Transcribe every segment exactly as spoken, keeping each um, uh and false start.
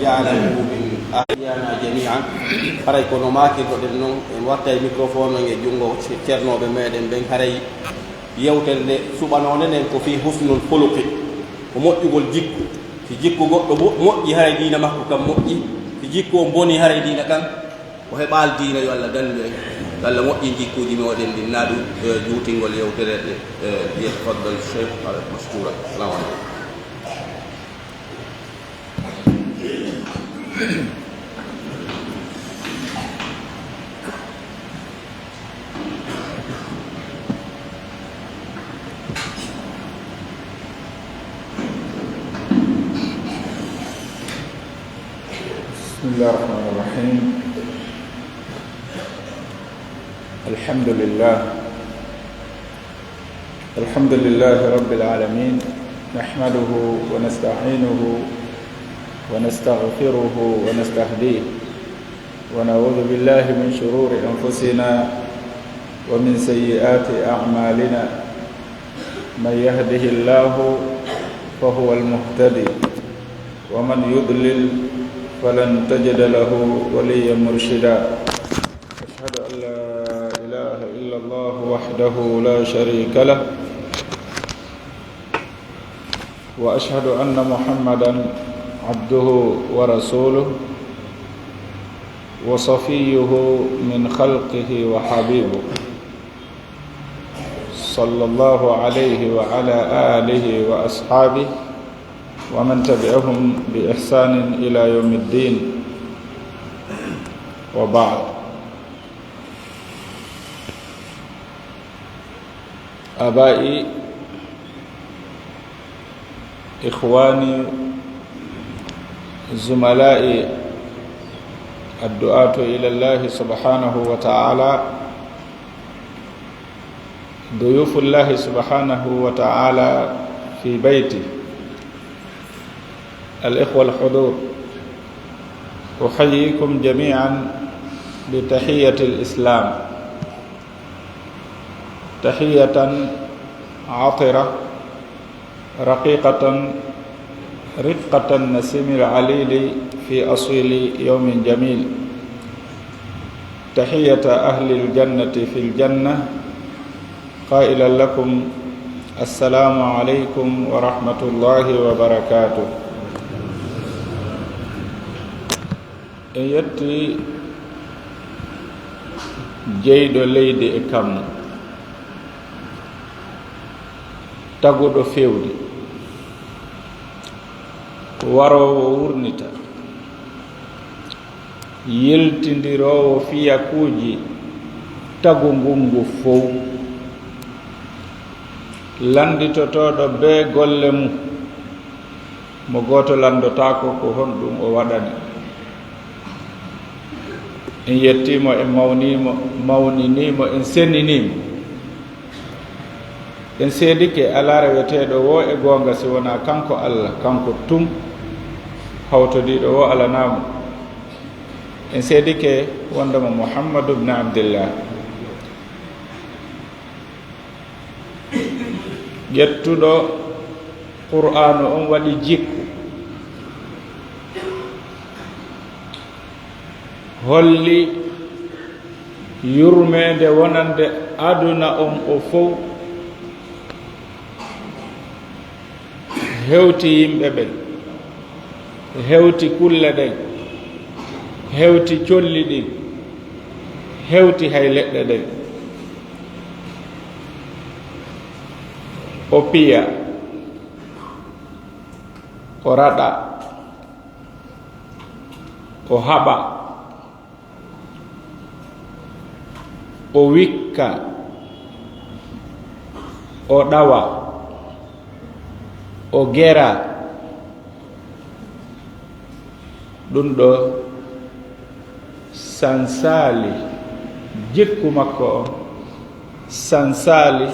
جعله من أحيانا جميعا. Haray kono maakirɗo ɗen non, en wattay microphone on e junngo ce-, cernooɓe meɗen ɓen. Haray yewtere nde suɓanoonde nden ko fii husnul khuluqi, ko moƴƴugol jikku. Si jikku goɗɗo mo-, moƴƴi, haray diina makko kan moƴƴi. Si jikku on boni, haray diina kan o heɓaali diina. Yo Allah dandu en, yo Allah moƴƴin jikkuuji meɗen ɗin, naa ɗum, eh, juutingol yewtere nde, eh, يتفضل الشيخ مشكورا. السلام عليكم. بسم الله الرحمن الرحيم. الحمد لله. الحمد لله رب العالمين. نحمده ونستعينه ونستغفره ونستهديه، ونعوذ بالله من شرور أنفسنا ومن سيئات أعمالنا. من يهده الله فهو المهتدي، ومن يضلل فلن تجد له وليا مرشدا. أشهد أن لا إله إلا الله وحده لا شريك له، وأشهد أن محمدا عبده ورسوله وصفيه من خلقه وحبيبه، صلى الله عليه وعلى آله وأصحابه ومن تبعهم بإحسان إلى يوم الدين، وبعد. آبائي، إخواني، زملائي، الدعاة إلى الله سبحانه وتعالى، ضيوف الله سبحانه وتعالى في بيته، الإخوة الحضور، أحييكم جميعا بتحية الإسلام، تحية عطرة رقيقة رفقة النسيم العليل في أصيل يوم جميل، تحية أهل الجنة في الجنة، قائلا لكم: السلام عليكم ورحمة الله وبركاته. En yetti jeyɗo leydi e kammu, taguɗo fewde, waroowo wurnita, yiltindiroowo fiyakuuji tagu ngun ngu fow, lannditotooɗo bee golle mum, mo gooto lanndotaako ko honɗum o waɗani. En yettii mo, en mawnii mo, mawninii mo, en seninii mo. En seedike alaa reweteeɗo woo e goonga si wonaa kanko Allah, kanko tun, hawtodiiɗo woo alanaa mo. En seedike wonndema Muhammadu bnu Abdillah. Ƴettuɗo Qur'aanu on waɗi jikku, holli yurmeende wonande aduna on o fow, hewti yimɓe ɓen, hewti kulle ɗen, hewti colli ɗin, hewti hay leɗɗe ɗen. O piya, o raɗa, o haɓa, o wikka, o ɗawa, o gera. Ɗun ɗoo sansaali jikku makko on, sansaali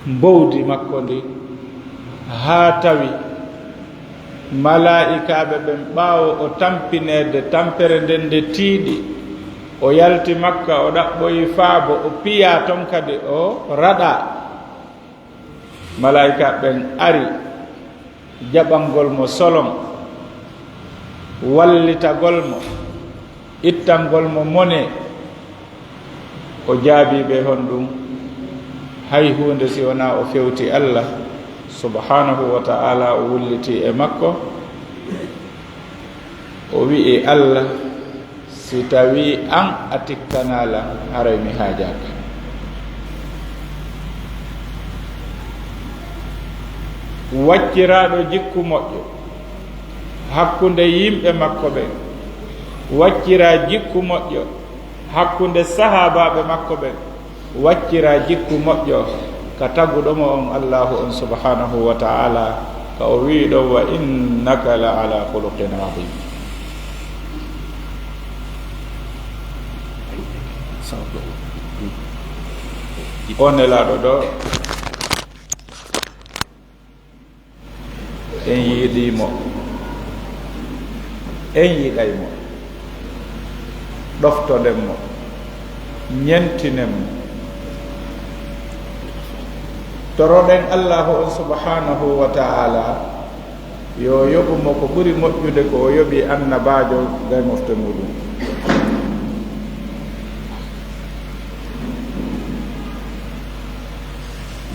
mbowdi makko ndin, haa tawi malaa'ikaaɓe ɓen, ɓaawo o tampineede tampere nden nde tiiɗi, o yalti Makka, o ɗaɓɓoyi faabo, o piyaa ton kadi, o raɗaa. Malaa'ikaaɓe ɓen ari jaɓangol mo solon, Wallitagol mo, ittangol mo mone, o jaabii ɓe honɗum? Hay huunde, si wonaa o fewti Allah subhanahu wa ta'ala, o wulliti e makko, o wi'i Allah, "Si tawii an a tikkanaa lan, haray mi haajaaka." Wacciraaɗo jikku moƴƴo hakkunde yimɓe makko ɓen, waccira jikku moƴƴo hakkunde sahaabaaɓe makko ɓen, waccira jikku moƴƴo ka taguɗo mo on Allaahu on subhanahu wa ta'ala, ka o wi'i ɗon, "Wa innaka la ala khuluqin azim." O Nelaaɗo ɗo, en yiɗii mo, en yiɗay mo, ɗoftoɗen mo, ñentinen mo, toroɗen Allaahu on subhanahu wa ta'ala, yo yoɓu mo ko ɓuri moƴƴude ko o yoɓi annabaajo gay mofte muɗum.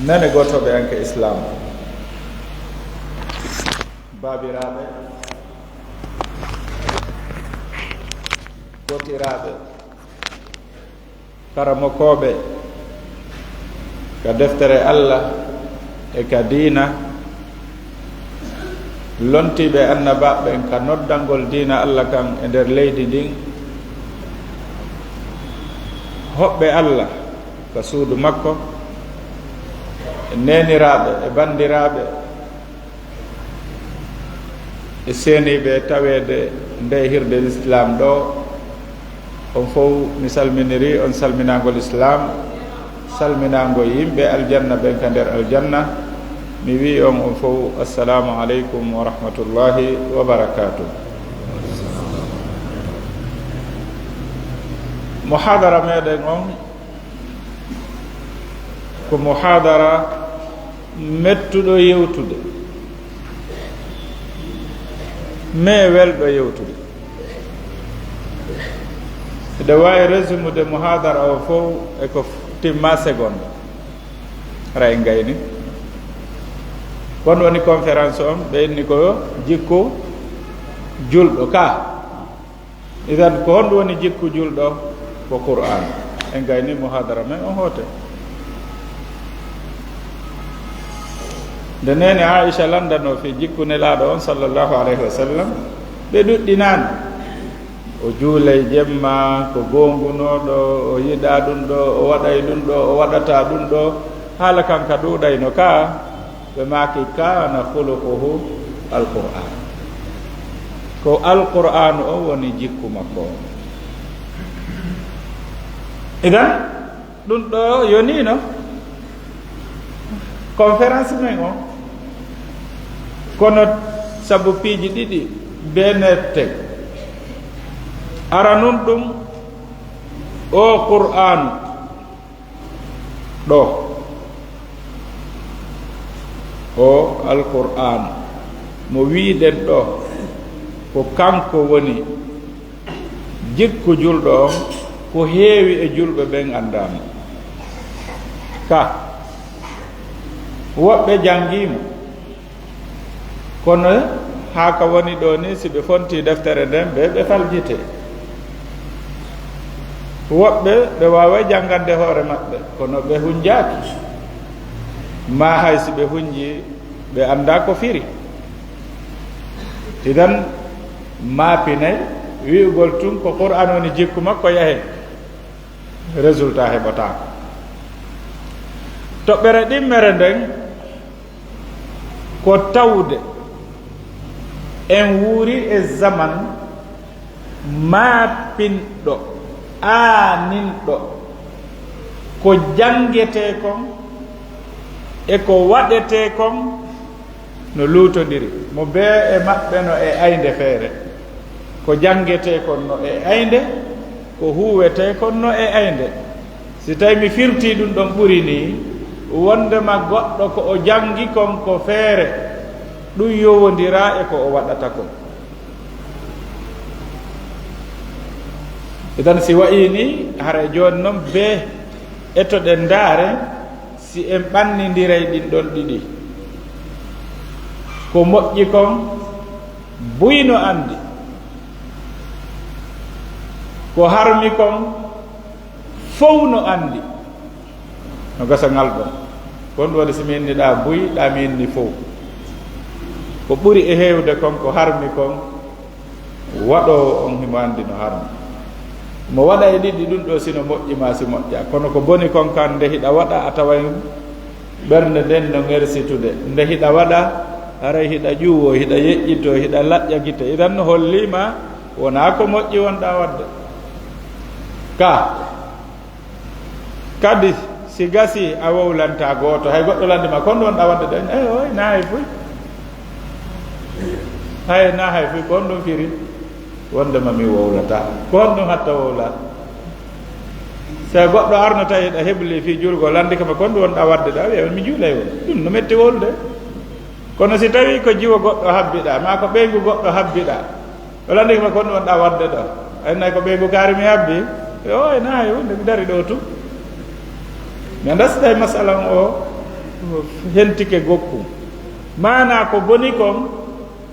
Nane gootooɓe anke Islaam, baabiraaɓe, gotiraaɓe, karamokooɓe ka deftere Allah e ka diina, lontiiɓe annabaaɓe ɓen ka noddangol diina Allah kan e nder leydi ndin, hoɓɓe Allah ka suudu makko, neeniraaɓe e banndiraaɓe, e seeniiɓe taweede nde hirde Lislaam ɗo, on fow mi salminirii on salminaango Lislaam, salminaango yimɓe aljanna ɓen ka nder aljanna. Mi wi'i on, on fow, "Assalaamu aleykum wa rahmatullaahi wa barakaatuh." Muhaadara meɗen on ko muhaadara mettuɗo yewtude, mais welɗo yewtude. Eɗen waawi résume'ude muhaadara o fow e ko timma seconde. Hara en gayni. Ko honɗum woni conférence on? Ɓe inni ko jikku julɗo ka. Idan, ko honɗum woni jikku julɗo? Ko Qur'aan. En gayni muhaadara men on hoote. Nde neene Aisha landanoo fii jikku Nelaaɗo on, sallallahu alayhi wa sallam, ɓe ɗuɗɗinaani. O juulay jemma, ko goongunooɗo, o yiɗaa ɗum ɗo, o waɗay ɗum ɗo, o waɗataa ɗum ɗo. Haala kan ka ɗuuɗayno ka, ɓe maaki, "Kaana khuluquhu al-Qur'aan." Ko Alqur'aanu on woni jikku makko on. Idan, ɗum ɗo yoniino conférence men on. Kono sabu piiji ɗiɗi bee netten. Aranun ɗum, o Qur'aanu ɗo, o Alqur'aanu mo wi'uɗen ɗo, ko kanko woni jikku julɗo on, ko heewi e julɓe ɓen anndaa mo. Ka, woɓɓe janngii mo, kono haa ka woni ɗoo ni, si ɓe fontii deftere nden, ɓe, ɓe faljitee. Woɓɓe, ɓe waaway janngande hoore maɓɓe, kono ɓe hunjaaki. Maa hay si ɓe hunjii, ɓe anndaa ko firi. Idan, maapinay wi'ugol tun ko Qur'aan woni jikku makko, yahee, résultat heɓotaako. Toɓɓere ɗimmere nden ko tawde en wuuri e zaman maapinɗo, aaninɗo ko janngetee kon e ko waɗetee kon no luutondiri, mo bee e maɓɓe no e aynde feere. Ko janngetee kon no e aynde, ko huuwetee kon no e aynde. Si tawii mi firtii ɗum ɗon ɓuri nii, wonndema goɗɗo ko o janngi kon ko feere, ɗum yowondiraa e ko o waɗata kon. Idan, si wa'ii nii, haray jooni non bee etoɗen ndaaren si en ɓannindiray ɗin ɗon ɗiɗi. Ko moƴƴi kon, buy no anndi. Ko harmi kon, fow no anndi. No gasa ngal ɗon. Kon ɗum waɗi si mi inniɗaa buy, ɗaa mi inni fow. Ko ɓuri e heewde kon, ko harmi kon, waɗoowo on himo anndi no harmi. Mo waɗa e ɗiɗi ɗum ɗoo, si no moƴƴi maa si moƴƴaa. Kono ko boni kon kan, nde hiɗa waɗa, a taway ɓernde nden no ŋersitude. Nde hiɗa waɗa, haray hiɗa ƴuwoo, hiɗa yeƴƴitoo, hiɗa laƴƴa gite. Idan no hollii ma wonaa ko moƴƴi wonɗaa waɗde. Ka Kadi, si gasii a wowlantaa gooto, hay goɗɗo lanndii ma, "Ko honɗum wonɗaa waɗde ɗoo?" "Eh, oy, naa hay fuy." Hay, naa hay fuy, ko honɗum firi? Wonndema mi wowlataa. Ko honɗum hatta wowlaa? So goɗɗo arno tawi hiɗa hebli fii juulgol, lanndike ma, "Ko honɗum wonɗaa waɗde ɗoo?" A wi'a, "Mi juulay won." Ɗum no metti wowlude. Kono si tawii ko jiwo goɗɗo habbiɗaa, maa ko ɓeyngu goɗɗo habbiɗaa, o lanndike ma, "Ko honɗum wonɗaa waɗde ɗoo?" A innay, "Ko ɓeyngu kaari mi habbi." Yo, "Oy, naa hay huunde, mi darii ɗoo tun." Mi anndaa si tawi masala on o hentike gokkun. Maanaa ko boni kon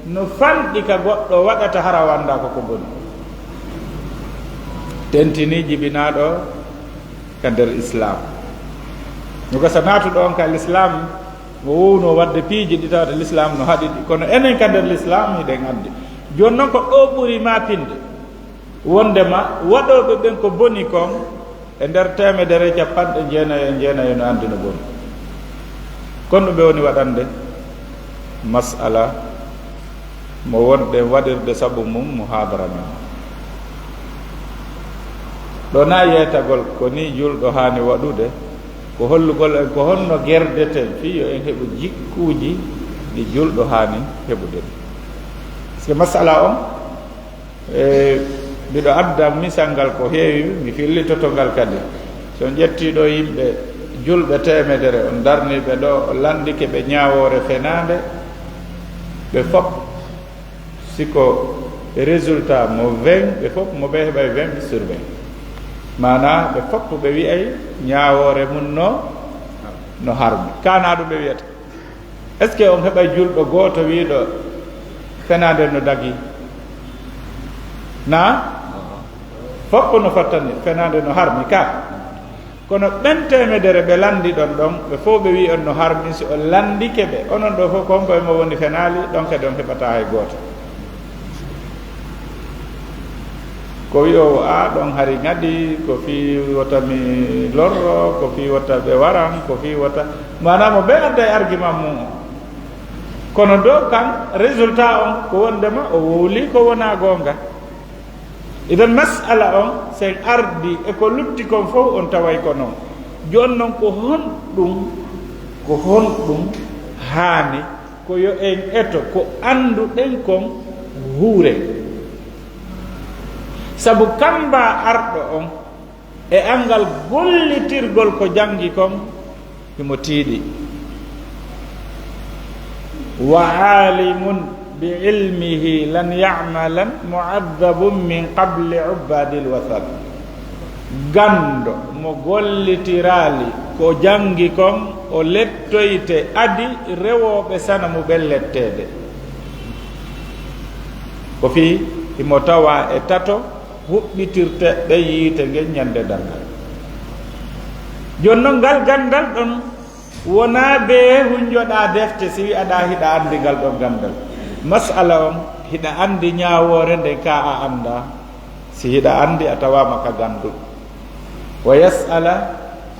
no fanɗi ka goɗɗo waɗata hara o anndaa ko ko boni. Tentinii jibinaaɗo ka nder Islaam. No gasa naatuɗo on ka Lislaam, mo wownoo waɗde piiji ɗi tawata Lislaam no haɗi ɗi. Kono enen ka nder Lislaam hiɗen anndi. Jooni non ko ɗoo ɓuri maapinde. Wonndema waɗooɓe ɓen ko boni kon, e nder teemedere, capanɗe jeenayo e jeenayo no anndi no boni. Kon ɗum ɓe woni waɗande masala mo wonɗen waɗirde sabu mum muhaadara men. Ɗoo naa yeetagol ko nii julɗo haani waɗude, ko hollugol en ko honno gerdeten fii yo en heɓu jikkuuji ɗi julɗo haani heɓude ɗi. Parce que masala on, e, miɗo adda misal ngal ko heewi, mi fillitoto ngal kadi. Si on ƴettii ɗoo yimɓe julɓe teemedere, on darnii ɓe ɗoo, on lanndike ɓe ñaawoore fenaande, ɓe fof, si ko résultat mo vingt, ɓe fof mo ɓe heɓay vingt sur vingt. Maanaa, ɓe fof ɓe wi'ay ñaawoore mun no, no harmi. Ka naa ɗum ɓe wi'ata. Est-ce que on heɓay julɗo gooto wi'uɗo fenaande no dagii? Naa? Fof no fottani, fenaande no harmi ka. Kono ɓen teemedere ɓe lanndi ɗon ɗon, ɓe fof ɓe wi'i on no harmi, si on lanndike ɓe. Onon ɗoo fof, ko on koye mo woni fenaali, ɗon kadi on heɓataa hay gooto. Ko wi'oowo, "Aa, ɗon hari ŋadi, ko fii wota mi lorro, ko fii wota ɓe waran, ko fii wota," maanaa mo ɓe adday argument mum on. Kono ɗoo kan, résultat on, ko wonndema o wowlii ko wonaa goonga. Idan masala on, si en ardii e ko lutti kon fof, on taway ko non. Jooni non, ko honɗum, ko honɗum haani ko yo en eto ko annduɗen kon huuren? Sabu kamba arɗo on e anngal gollitirgol ko janngi kon, himo tiiɗi. "Wa aalimun bi ilmihi lan ya'malan mu'azzabun min qabli ubbaadil wathan." Ganndo mo gollitiraali ko janngi kon, o lettoyte adi rewooɓe sanamu ɓen letteede. Ko fii himo tawaa e tato huɓɓitirteeɓe yiite ngen ñande darngal. Jooni non, ngal ganndal ɗon wonaa bee hunjoɗaa defte, si wi'aɗaa hiɗa anndi ngal ɗon ganndal. Masala on, hiɗa anndi ñaawoore nden, kaa a anndaa? Si hiɗa anndi, a tawaama ka gannduɗo. Wa yas'ala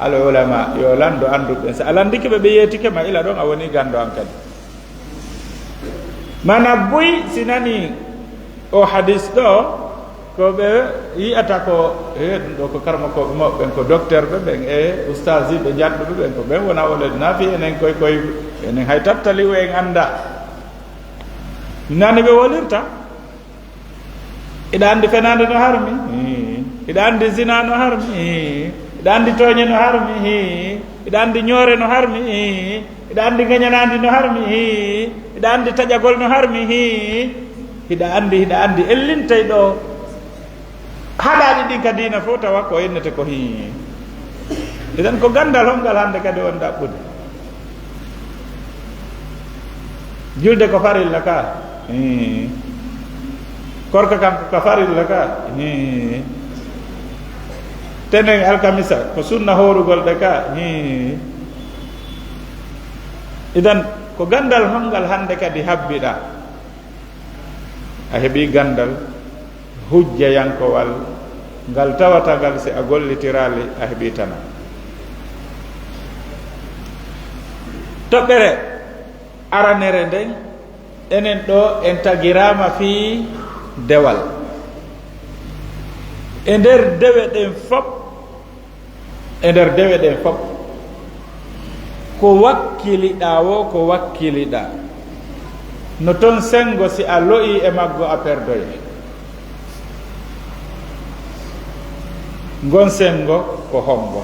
al ulama, yo lanndo annduɓe ɓen. Si a lanndike ɓe, ɓe yeetike ma, ila ɗon a wonii ganndo an kadi. Maanaa buy, si nanii o hadis ɗoo, ko ɓe yi'ata ko, he, ɗum ɗoo ko karmakooɓe mawɓe ɓen, ko docteur ɓe ɓen e ustaasiiɓe janɗuɓe ɓen, ko ɓen wona o leydi. Naa fii enen koy, koy, enen hay tattali o en anndaa. Nani ɓe wolirta. Hiɗa anndi fenaande no harmi? Hii. Hiɗa anndi zina no harmi? Hii. Hiɗa anndi tooñe no harmi? Hii. Hiɗa anndi ñoore no harmi? Hii. Hiɗa anndi ngañanaandi no harmi? Hii. Hiɗa anndi taƴagol no harmi? Hii. Hiɗa anndi, hiɗa anndi, ellintay ɗoo. Haɗaaɗi ɗin ka diina fof tawa ko innete ko hii. Idan ko ganndal hongal hannde kadi on ɗaɓɓude? Julde ko farilla ka? Hii. Korka kan ko ka farilla ka? Hii. Tenen alkamisa ko sunna hoorugol ɗe ka? Hii. Idan ko ganndal hongal hannde kadi habbiɗa? A heɓi ganndal hujjayankowal ngal tawata ngal si a gollitiraali a heɓi tana. Toɓɓere aranere nden, enen ɗo en tagiraama fii dewal. E nder dewe ɗen fop, e nder dewe ɗen fop, ko wakkiliɗaa woo, ko wakkiliɗaa, no ton senngo si a lo'ii e maggo a perdoyay. Ngon senngo ko honngo?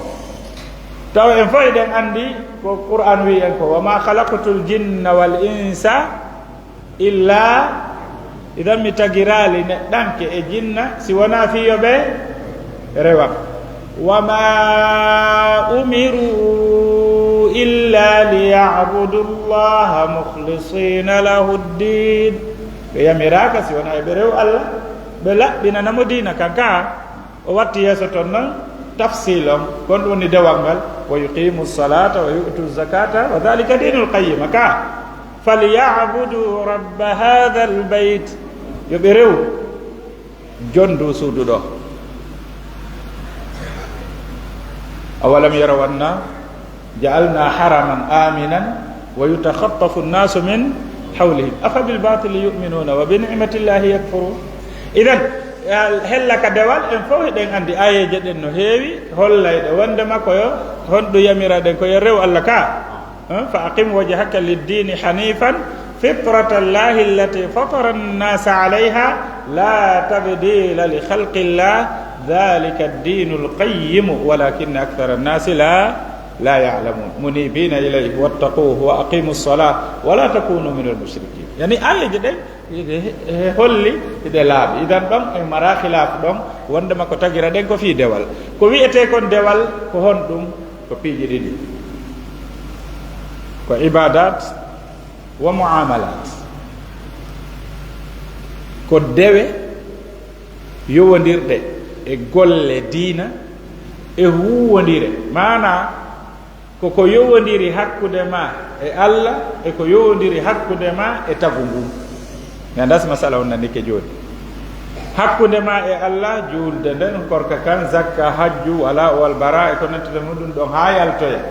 Tawa en fof eɗen anndi ko Qur'an wi'i en ko, "Wa ma khalaqtul jinna wal insa illa," idan mi tagiraali neɗɗanke e jinna si wonaa fii yo ɓe rewam. "Wa ma umiru illa liya'budu Allaha mukhlisina lahu ddin." Ɓe yamiraaka si wonaa yo ɓe rew Allah, ɓe laɓɓinana mo diina kan ka. O watti yeeso ton non tafsil on, kon ɗum woni dewal ngal, "Wa yuqimu salata wa yu'tu zakata wa dhalika dinul qayyima." Ka, "Falyabudu rabba hadha albayt." Yo ɓe rew jondu suudu ɗo. "Awalam yaraw anna ja'alna haraman aminan wa yutakhaffafu an-nasu min hawlihim afa bil batili yu'minuna wa bi ni'matillahi yakfurun." Idan, hella ka dewal en fof eɗen anndi ayeeje ɗen no heewi hollayɗe wonde ma ko yo honɗum yamira ɗen ko yo rew Allah ka. Fa aqim wajhaka lid-dini hanifan fitrata Allahi allati fatara an-nasa alayha la tabdila li khalqillah dhalika ad-dinul qayyim walakinna akthara an-nasi la la ya'lamun. Munibina ilayhi wattaquhu wa aqimu salah wa la takunu min al-mushrikin. Yani ayeeje ɗen e holli hiɗe laaɓi. Idan ɗon en mara khilaf ɗon wonde ma ko tagira ɗen ko fii dewal. Ko wi'etee kon dewal ko honɗum? Ko piiji ɗiɗi. Ko ibadat wa muamalat. Ko dewe yowondirɗe e golle diina e huuwondire. Maanaa ko ko yowondiri hakkunde ma e Allah e ko yowondiri hakkunde ma e tagu ngun. Mi anndaa si masala on nani ke jooni. Hakkunde ma e Allah, juulde nden, korka kan, zakka, hajju, wala wal bara e ko nantude muɗum ɗon haa yaltoya.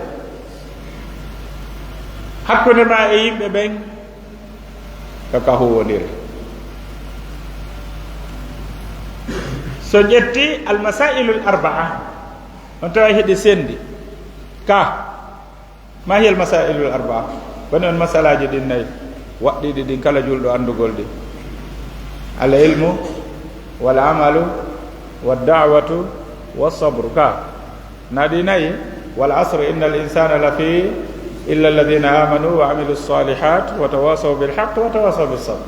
Hakkunde ma e yimɓe ɓen, ka ka huwondiri. So ƴetti almasailul arbaa, on tawa hiɗi sendi. Ka, ma hiya almasailul arbaa? Woni on masalaaji ɗin nayi, waɗɗiɗi ɗin kala julɗo anndugol ɗi. Al ilmu, wal amalu, wad da'watu, was sabru. Ka, na ɗi nayi, wal asri innal insana lafi, illa alladhina amanu wa amilu salihat wa tawasaw bil haqq wa tawasaw bis sabr.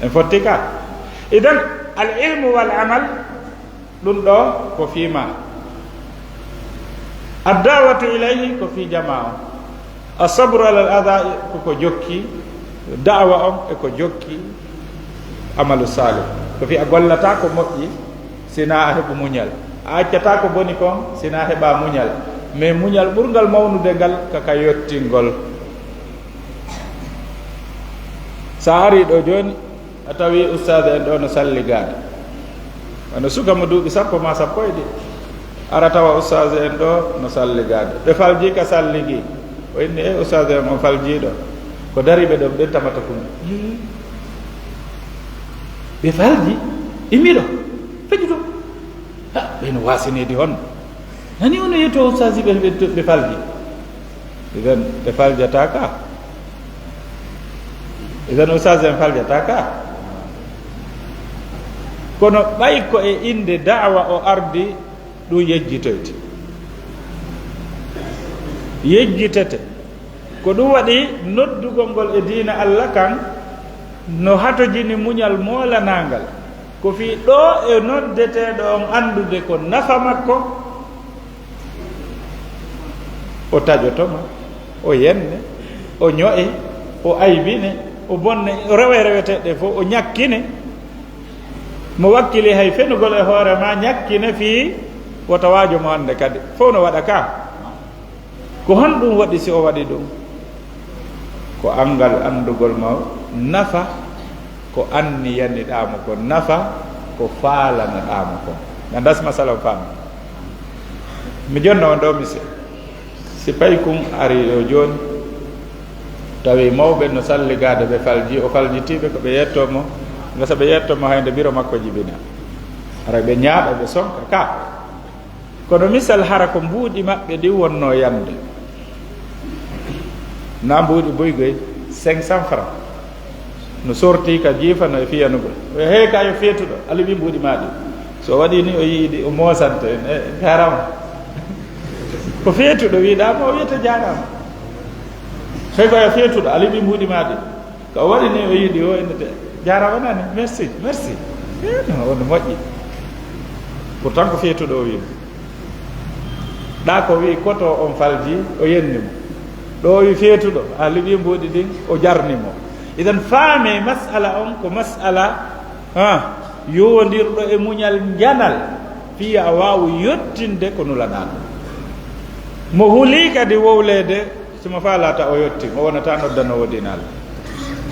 En fotti ka. Idan, al ilmu wal amal, ɗum ɗo ko fii ma. Ad da'watu ilayhi ko fii jamaa on. As sabru alal adha ko ko jokki, da'wa on e ko jokki, amalu salih. Ko fii a gollata ko moƴƴi, sina a heɓu muñal. A accata ko boni kon, sina a heɓa muñal. Mais muñal ɓurngal mawnude ngal ka ka yottingol. Sa ari ɗo jooni, a tawi ustaas en ɗo no salligaade. Wano suka mo duuɓi sappo ma sappo e ɗiɗi. Ara tawa ustaas en ɗo no salligaade. Ɓe falji ka salligi. O inni, "E ustaas en on faljiiɗo." Ko dari ɓe ɗon ɓen tamata kun. Ɓe falji? Immiɗo? Feƴƴuto? Ha, ɓe no waasineede honno? Nani ono yetto ustaas ɓe, ɓe, ɓe falji? Idan ɓe faljata ka. Idan ustaas en faljata ka. Kono ɓay ko e innde da'wa o ardi, ɗum yejjitoyte. Yejjitete. Ko ɗum waɗi noddugol ngol e diina Allah kan no hatojini muñal moolanaangal. Ko fii ɗoo e noddeteeɗo on anndude ko nafa makko, o taƴoto ma, o yenne, o ño'e, o aybine, o bonne, o rewe reweteeɗe fof, o ñakkine. Mo wakkili hay fenugol e hoore ma, ñakkine fii wota waajo mo hannde kadi. Fof no waɗa ka. Ko honɗum waɗi si o waɗi ɗum? Ko anngal anndugol ma nafa, ko anniyaniɗaa mo ko nafa, ko faalanaɗaa mo ko. Mi anndaa si masala on faami. Mi jonna on ɗo mise. Si paykun ari ɗo jooni, tawi mawɓe no salligaade, ɓe falji, o faljitiiɓe ko ɓe yetto mo, ngasa ɓe yetto mo hay nde biro makko jibina. Hara ɓe ñaaɗa, ɓe sonka ka. Kono misal, hara ko mbuuɗi maɓɓe ɗi wonno yande. Na mbuuɗi buygoy, cinq cents francs. No sorti ka jiifa no e fiyanugol. O hey ka yo feetuɗo, a liɓi mbuuɗi ma ɗi. So waɗi ni o yi'i ɗi, o moosante, e, jaaraama. Ko feetuɗo wiɗa mo, o wiyata jaaraama. Hey ka yo feetuɗo, a liɓi mbuuɗi ma ɗi. Ko o waɗi ni o yiɗi o innete, jaaraama nani, merci, merci. Eh, no, on moƴƴi. Pourtant ko feetuɗo o wi'i. Ɗa ko wi'i koto on falji, o yenni mo. Ɗo o wi'i feetuɗo, a liɓi mbuuɗi ɗin, o jarni mo. Idan faame masala on ko masala, ha, yowondirɗo e muñal njanal, fiya a waawu yottinde ko nulaɗaa ɗum. Mo huli kadi wowleede, si mo faalaata o yotti, o wonata noddanoowo diina Allah.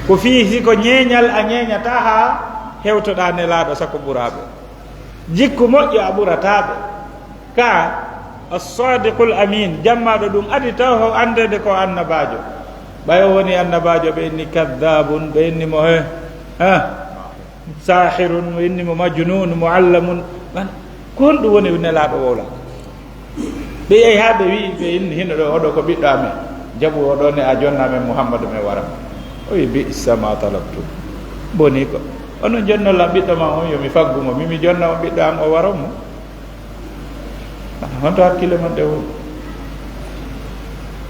Ko fii si ko ñeeñal a ñeeñata haa hewtoɗaa nelaaɗo sako ɓuraaɓe. Jikku moƴƴo a ɓurataa ɓe. Ka as-sadiqul amin, jammaaɗo ɗum adi taw ho anndeede ko annabaajo. Ɓay o woni annabaajo, ɓe inni kaddaabun, ɓe inni mo he, ha? Saahirun, ɓe inni mo majnuun, muallamun. An, ko honɗum woni nelaaɗo wowla? Ɓe yehi haa ɓe wi'i, ɓe inni hino ɗo, oɗo ko ɓiɗɗo amen. Jaɓu oɗo ne a jonna amen Muhammadu men wara. O wi'i, bi'sa ma talabtum. Boni ko. Onon jonnolla ɓiɗɗo ma on, yo mi faggu mo. Mi, mi jonna on ɓiɗɗo am, o waro mo. Honto hakkille mon ɗe woni?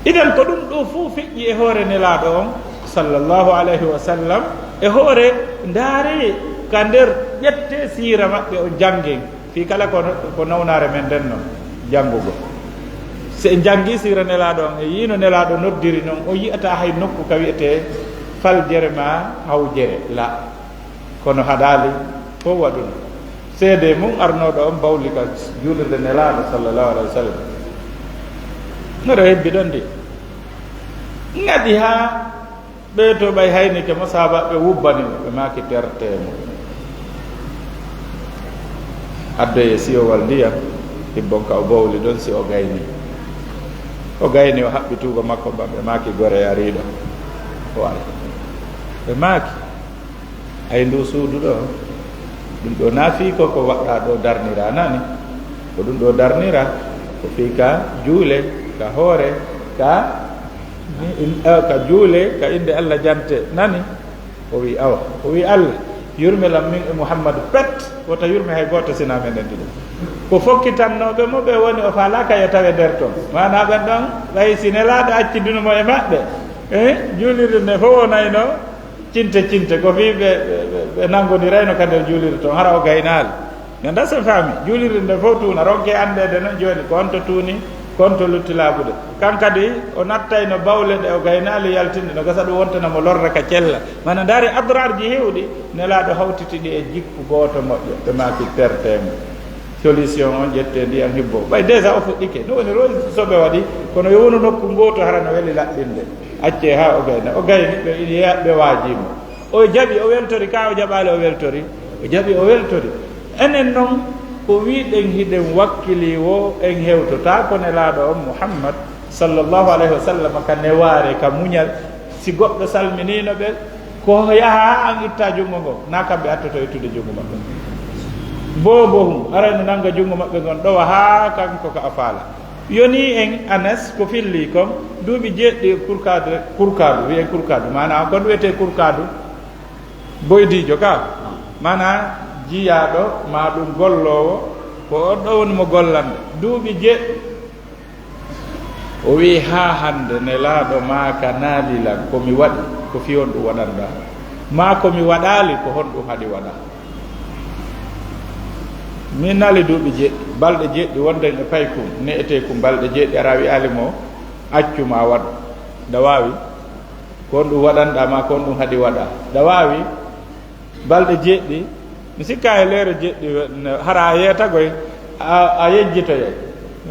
Idan ko ɗum ɗo fof feƴƴi e hoore nelaaɗo on, sallallahu alayhi wa sallam, e hoore ndaare ka nder ƴette siira maɓɓe on janngen. Fii kala ko, ko nawnaare men nden non janngugol. Si en janngii siira nelaaɗo on, e yiino nelaaɗo noddiri non, o yi'ata hay nokku ka wi'etee faljere maa hawjere. La. Kono haɗaali fof waɗuno. Seede mum arnooɗo on bawli ka juulirde nelaaɗo sallallahu alayhi wa sallam. Miɗo hebbi ɗon ndi. Ŋadi haa ɓee to ɓay haynike mo saaba ɓe wubbani mo, ɓe maaki tertee mo. Addoye siyowal ndiyam, hibbon ka o bowli ɗon si o gayni. O gayni, o haɓɓi tuuba makko ba ɓe maaki gore ariiɗo. O ari. Ɓe maaki, ay ndu suudu ɗo, ɗum ɗo na fii ko ko waɗɗa ɗo darnira nani? Ko ɗum ɗo darnira, ko fii ka juule, ka hoore, ka, in-, eh, ka juule, ka innde Allah jante nani? O wi, awa. O wi, Allah, yurme lam min e Muhammadu pet, wota yurme hay gooto sina men en ɗiɗo. Ko fokkitannooɓe mo ɓe woni o faalaaka yo tawe nder ton. Maanaa ɓen ɗon, ɓay si nelaaɗo acciduno mo e maɓɓe, eh, juulirde nde fof wonayno cinte cinte, ko fii ɓe, ɓe, ɓe, ɓe nanngondirayno ka nder juulirde ton, hara o gaynaali. Mi anndaa si en faami, juulirde nde fof tuuna, ronke anndeede non jooni, ko on to tuuni, ko on to lutti laaɓude. Kan kadi, o nattayno bawle ɗe o gaynaali yaltinde, no gasa ɗum wontana mo lorra ka cella. Mana ndaari adrarji heewɗi, nelaaɗo hawtiti ɗi e jikku gooto moƴƴo, ɓe maaki tertee mo. Solution on ƴettee ndiyan hibbo. Ɓay déjà o fuɗɗike, no woni rose soɓe waɗi, kono yo wonu nokku ngooto hara no weli laɓɓinde. Accee haa o gayna, o gayni ɓe, ɓe waajii mo. O jaɓi, o weltori, ka o jaɓaali, o weltori. O jaɓi, o weltori. Enen non, ko wiɗen hiɗen wakkili wo, en hewtotaako nelaaɗo on Muhammad, sallallahu alayhi wa sallam, ka newaare, ka muñal. Si goɗɗo salminiino ɓe, ko yaha haa an itta junngo ngo, na kamɓe attoto ittude junngo maɓɓe. Boobo hum, aray no nannga junngo maɓɓe ngon, ɗowa haa kanko ka a faala. Yoni en Anas ko filli kon, duuɓi jeeɗiɗi kurkaadu, kurkaadu, wi'en kurkaadu, maanaa kon wi'etee kurkaadu, boydiijo ka, maanaa jiyaaɗo, maa ɗum golloowo, ko on ɗo woni mo gollande. Duuɓi jeeɗiɗi, o wi'i, haa hannde nelaaɗo maa ka naali lan, ko mi waɗi, ko fii honɗum waɗanɗaa? Maa ko mi waɗaali, ko honɗum haɗi waɗaa? Min naali duuɓi jeɗɗi, balɗe jeɗɗi wonde e paykum, ne'etee kum balɗe jeɗɗi, ara wi'aali mo, accu ma waɗ, da waawi, ko on ɗum waɗanɗaa ma, ko on ɗum haɗi waɗa, da waawi, balɗe jeɗɗi, mi sikka e leere jeɗɗi, hara a yeetagoy, a, a yejjitoyay.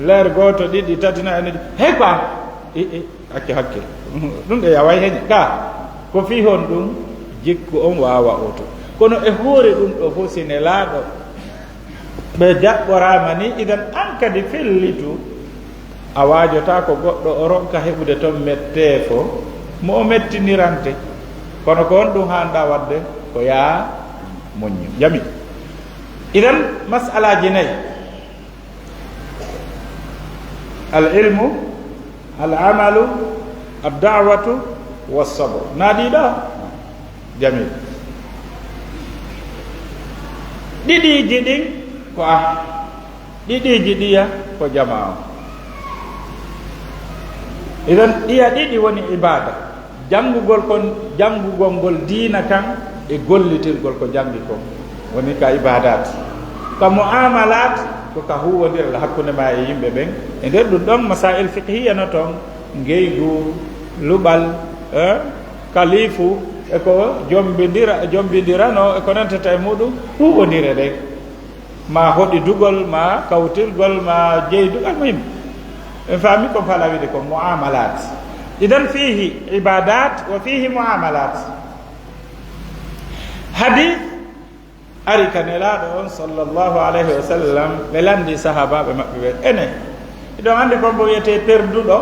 Leer gooto, ɗiɗi, tati, nayi, ene, hey, quoi? I, i, accu hakke. Ɗum ɗe yaway heñe. Ka, ko fii hon ɗum, jikku on waawa oto. Kono e hoore ɗum ɗo fof, si nelaaɗo ɓe jaɓɓoraama ni, idan an kadi fellitu, a waajotaa ko goɗɗo o ronka heɓude toon metteefo mo o mettinirante. Kono ko on ɗum haanɗaa waɗde, ko yaa muññu. Jami. Idan, mas'alaaji nayi. Al ilmu, al amalu, ad da'watu, was sabr. Na ɗiɗo? Jamil. Ɗiɗiiji ɗin ko an. Ɗiɗiiji ɗiya ko jamaa on. Idan ɗiya ɗiɗi woni ibaada. Janngugol kon, janngugol ngol diina kan e gollitirgol ko janngi kon. Woni ka ibaadaat. Ka mu'amalaat ko ka huuwondiral hakkunde ma e yimɓe ɓen. E nder ɗum ɗon masaa'il fiqhiyya no toon, ngeygu, luɓal, eh, kalifu, e ko jombindira, jombindirano, e ko nantata e muɗum, huuwondire ɗen. Ma hoɗidugol, ma kawtirgol, ma jeydu, almuhim. En faami ko fala wiide ko mu'amalat. Idan fihi ibadat wa fihi mu'amalat. Hadith ari ka Nelaaɗo on sallallahu alayhi wa sallam, ɓe lanndi sahaabaaɓe maɓɓe ɓe, ene, hiɗon anndi ko mbo wiyetee perduɗo?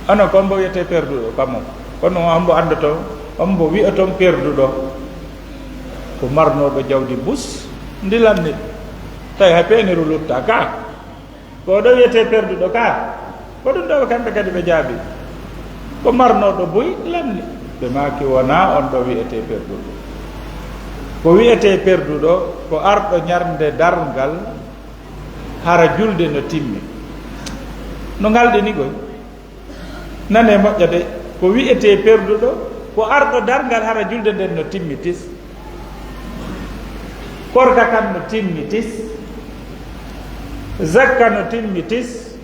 Onon, ko mbo wiyetee perduɗo, kamo? Kono on mbo anndoton, on mbo wi'oton perduɗo? Ko marnooɗo jawdi bus, ndi lanni. Tawi hay peeniru lutta ka. Ko ɗo wiyetee perduɗo ka. Ko ɗum ɗo kamɓe kadi ɓe jaabi. Ko marnooɗo buy lanni. Ɓe maaki wonaa on ɗo wiyetee perduɗo. Ko wiyetee perduɗo, ko arɗo ñarnde darngal, hara julde no timmi. No ngalɗini koy. Nane moƴƴa de, ko wiyetee perduɗo, ko arɗo darngal hara julde nden no timmi tis. Korka kan no timmi tis. Zakka no timmi tis.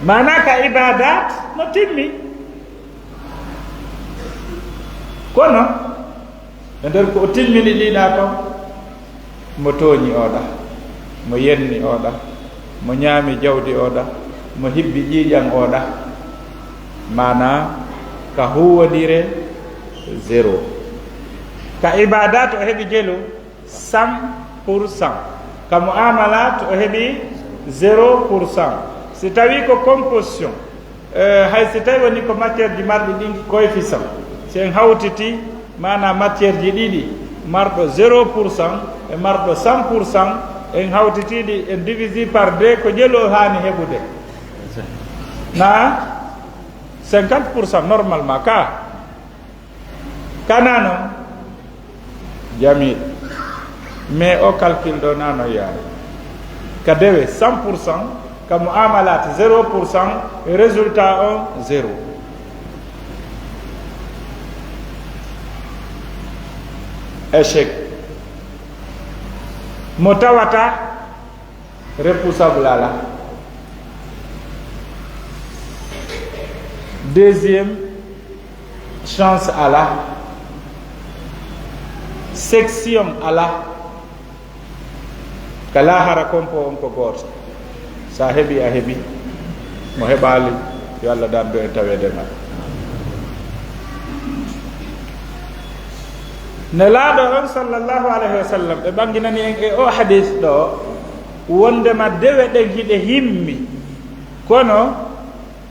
Maanaa ka ibaadaat no timmi. Kono, e nder ko o timmini ɗiɗa kon, mo tooñi oɗa, mo yenni oɗa, mo ñaami jawdi oɗa, mo hibbi ƴiiƴan oɗa. Maanaa, ka huuwondire, zéro. Ka ibaadaat o heɓi jelu, cent pour cent. Ka mu'amalat o heɓi zéro pour cent. Si tawi ko composition, eh, hay si tawi woni ko matière ji marɗi ɗin coefficient, si en hawtiti, maanaa matière ji ɗiɗi, marɗo zéro pour cent e marɗo cent pour cent, en hawtiti ɗi, en divisi par deux, ko jelu o haani heɓude? Na cinquante pour cent normalement ka. Kana non? Jamil. Mais o calcul ɗo nano yaani. Ka dewe cent pour cent, ka mu'amalat zéro pour cent, résultat on zéro. Échec. Mo tawata repoussable ala. Deuxième chance ala. Section ala. Ka laahara kompo on ko gooto. Sa heɓi, a heɓi. Mo heɓaali, yo Allah dandu en taweede ma. Nelaaɗo on sallallahu alayhi wa sallam, ɓe ɓanginani en e o hadis ɗo, wondema dewe ɗen hiɗe himmi. Kono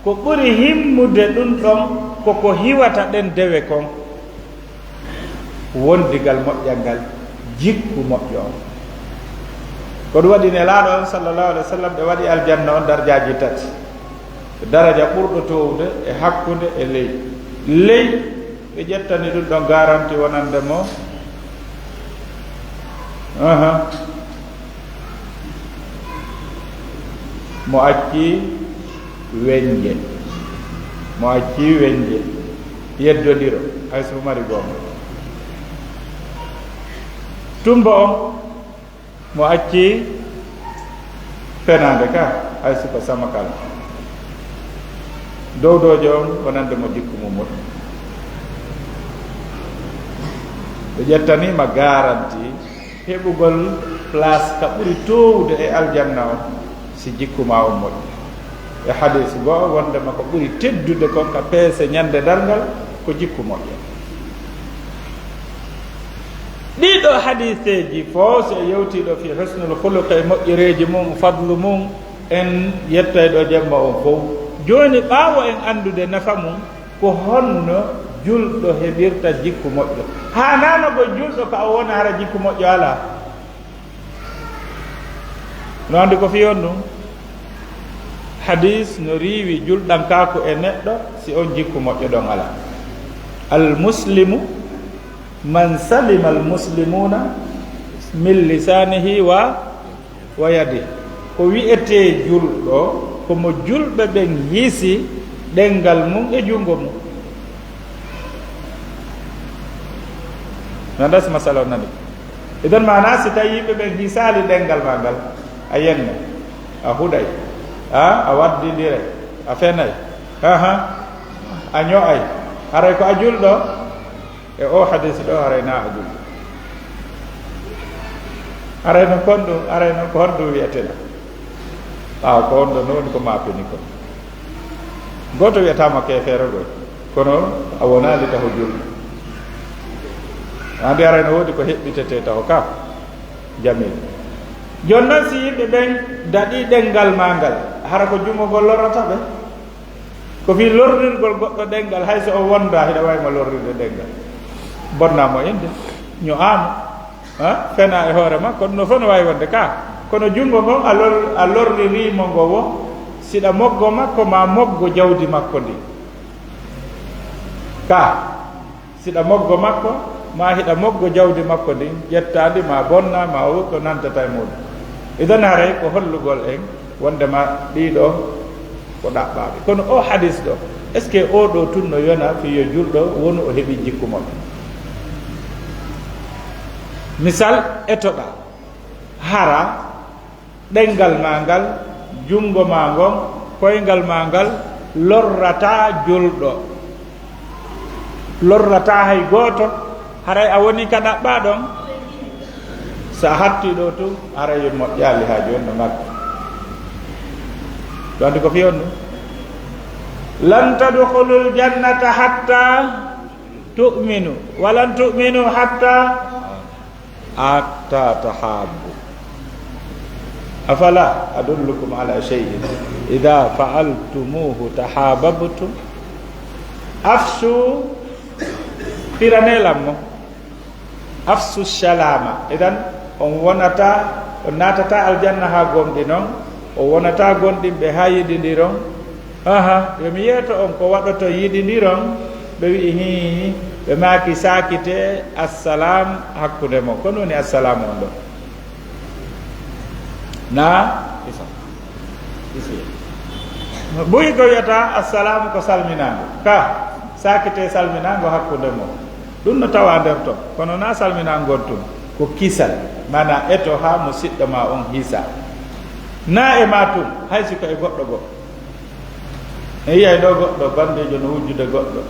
ko ɓuri himmude ɗum ɗon ko ko hiwata ɗen dewe kon. Wondigal moƴƴal ngal, jikku moƴƴo on. Ko ɗum waɗi Nelaaɗo on sallallahu alayhi wa sallam ɓe waɗi aljanna on darjaaji tati. Daraja ɓurɗo toowde e hakkunde e ley. Ley, ɓe ƴettani ɗum ɗon garanti wonande mo. Aha. Mo accii weñje. Mo accii weñje. Yeddondiro, hay so mari goonga. Tumbo on, Mo acci fenaande ka, hay si ko samakal. Dowdoojo on wonande mo jikku mum moƴƴi. Ɓe ƴettaniima garanti heɓugol place ka ɓuri toowude e aljanna on si jikku ma on moƴƴi. E hadis goo wondema ko ɓuri teddude kon ka peese ñande darngal ko jikku moƴƴo. Ɗiɗo hadiseeji fof, so yewtii ɗo fii husnul khuluq e moƴƴereeji mum, fadlu mum, en yettay ɗo jemma on fof. Jooni, ɓaawo en anndude nafa mum, ko honno julɗo heɓirta jikku moƴƴo? Haanaano ko julɗo ka o wona hara jikku moƴƴo alaa. No anndi ko fii on ɗum? Hadis no riiwi julɗankaaku e neɗɗo si on jikku moƴƴo ɗon alaa. Al muslimu man salima al muslimuna min lisanihi wa, wa yadi. Ko wi'etee julɗo, ko mo julɓe ɓen hisi ɗenngal mum e junngo mum. No anndi si masala on nani. Idan maanaa si tawi yimɓe ɓen hisaali ɗenngal maa ngal, a yenna, a huɗay, a, a waddindiray, a fenay, aha, a ño'ay, haray ko a julɗo? E o hadis ɗo, haray na a julɗo. Haray no kon ɗum, haray no ko honɗum wi'etee ɗa? Ɓaawo ko on ɗo no woni ko maapini kon. Gooto wi'ataama keefeero goy, kono a wonaali taho julɗo. Anndi haray no woodi ko heɓɓitetee taho ka. Jamil. Jooni non, si yimɓe ɓen daɗii ɗenngal maa ngal, hara ko junngo ngol lorrata ɓe? Ko fii lorrirgol goɗɗo ɗenngal, hay so o wondaa, hiɗa waawi mo lorrirde ɗenngal. Bonnaa mo innde, ño'aa mo, ha? Fenaa e hoore makko, ɗum ɗoo fof no waawi wonde ka. Kono junngo ngon, a lor-, a lorririi mo ngo wo, siɗa moggo makko, maa moggo jawdi makko ndin. Ka. Siɗa moggo makko, maa hiɗa moggo jawdi makko ndin, ƴettaa ndi, maa bonnaa, maa woɗɗo nantata e muuɗum. Idan haray ko hollugol en wondema ɗii ɗoo ko ɗaɓɓaaɓe. Kono oo hadis ɗoo, est-ce que oo ɗoo tun no yona fii yo julɗo wonu o heɓii jikku moƴƴo? Misal, etoɗaa, hara ɗenngal maa ngal, junngo maa ngon, koyngal maa ngal lorrataa julɗo, lorrataa hay gooto, haray a wonii ka ɗaɓɓaa ɗon. So a hattii ɗoo tun, haray moƴƴaali, haa jooni no ngadda. Ɗum anndi ko fii on ɗum? Lan tadkhulul jannata hatta tu'minu, wa lan tu'minu hatta, hatta tahabbu. Afala adullukum ala shay'in idha fa'altumuhu tahabbtum? Afshu, firanee lan mo. Afshu salama. Idan, on wonata, on naatata aljanna haa gomɗinon, on wonata gomɗinɓe haa yiɗindiron. Aha, yo mi yeeto on ko waɗoto yiɗindiron. Ɓe wi'i, hii, ɓe maaki, saakite assalam hakkunde mon. Ko ɗum woni assalamu on ɗo? Na? Isa. Isi. Buy ko wiyata assalamu ko salminaango. Ka, saakite salminaango hakkunde mon. Ɗum no tawa nder ton. Kono na salminaango on tun. Ko kisal. Maanaa eto haa mo siɗɗo ma on hisa. Na e ma tun, hay si ko e goɗɗo goɗɗo. En yiyay ɗo goɗɗo, banndeejo no wujjude goɗɗo.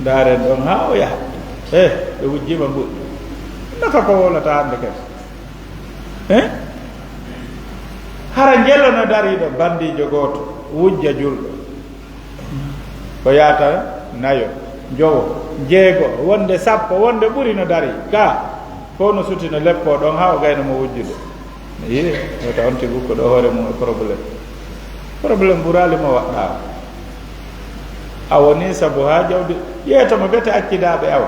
Ndaaren ɗon haa o yaha. Eh, ɓe wujjiima mbuɗ. Nafa ko wowlata hannde kadi. Eh? Hara njelo no darii ɗo, banndeejo gooto, wujja julɗo. Ko yaata nayo, jowo, jeego, wonde sappo, wonde ɓuri no darii. Ka, ko no suti no leppoo ɗon haa o gayno mo wujjude. Ii, wota on tigi ukko ɗo hoore mum e problème. Problème ɓuraali mo waɗɗaa. A woni sabu haa jawdi, yeeto mo bete accidaaɓe awa.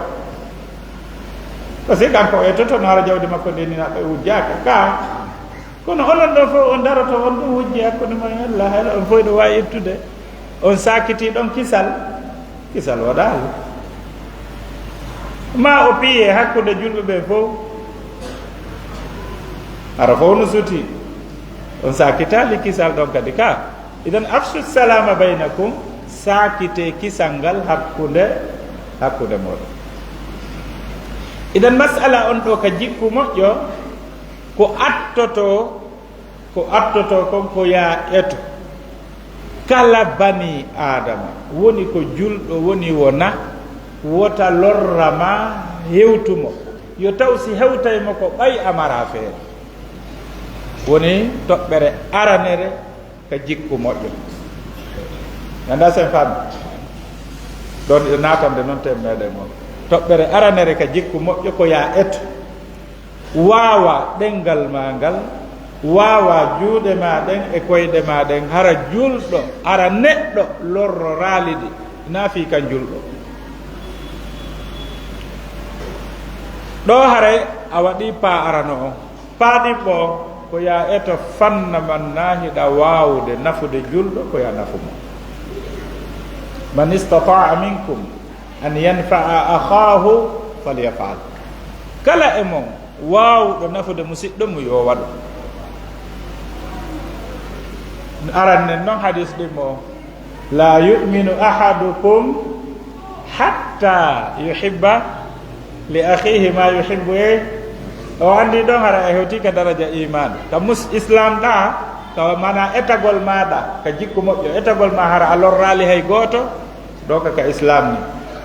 Parce que kanko o yettoto no hara jawdi makko ndi ni naɓɓe wujjaaka. Ka, kono onon ɗo fof on daroto, on ɗum wujji hakkunde mon e Allah, hayla on fof ɗo waawi ittude. On saakiti ɗon kisal. Kisal waɗaali. Ma o piye hakkunde julɓe ɓe fof. Hara fof no suti. On saakitaali kisal ɗon kadi ka. Idan afshu salama baynakum, saakite kisal ngal hakkunde, hakkunde mooɗon. Idan masala on ɗo ka jikku moƴƴo, Ko attoto, ko attoto kon ko yaa eto kala bani Aadama, woni ko julɗo, woni wona, wota lorra ma, hewtu mo. Yo taw si hewtay mo ko ɓay a mara feere. Woni toɓɓere aranere ka jikku moƴƴo. Ganda sen fami. Ɗon e natande noon tem meɗen on. Toɓɓere aranere ka jikku moƴƴo ko yaa eto. Waawa ɗenngal ma ngal, waawa juuɗe ma ɗen e koyɗe ma ɗen, hara julɗo, hara neɗɗo lorroraali ɗi, na fii kan julɗo. Ɗo haray a waɗi paa arano on. Paa ɗiɓɓo on, ko yaa eto fanna man na hiɗa waawude nafude julɗo, ko yaa nafu mo. Man istata'a minkum an yanfa'a akhaahu falyaf'al. Kala e mon waawuɗo nafude musiɗɗo mum, yo waɗu. Aran nen noon hadis ɗimmo, "La yu'minu ahadukum hatta yuhibba li akhihi ma yuhibbu." E o anndi ɗon hara e hewti ka daraja iman, ka mus islam ɗa, ka mana etagol maɗa ka jikku moƴƴo, etagol ma hara a lorraali hay gooto, ɗo ka, ka islam ni.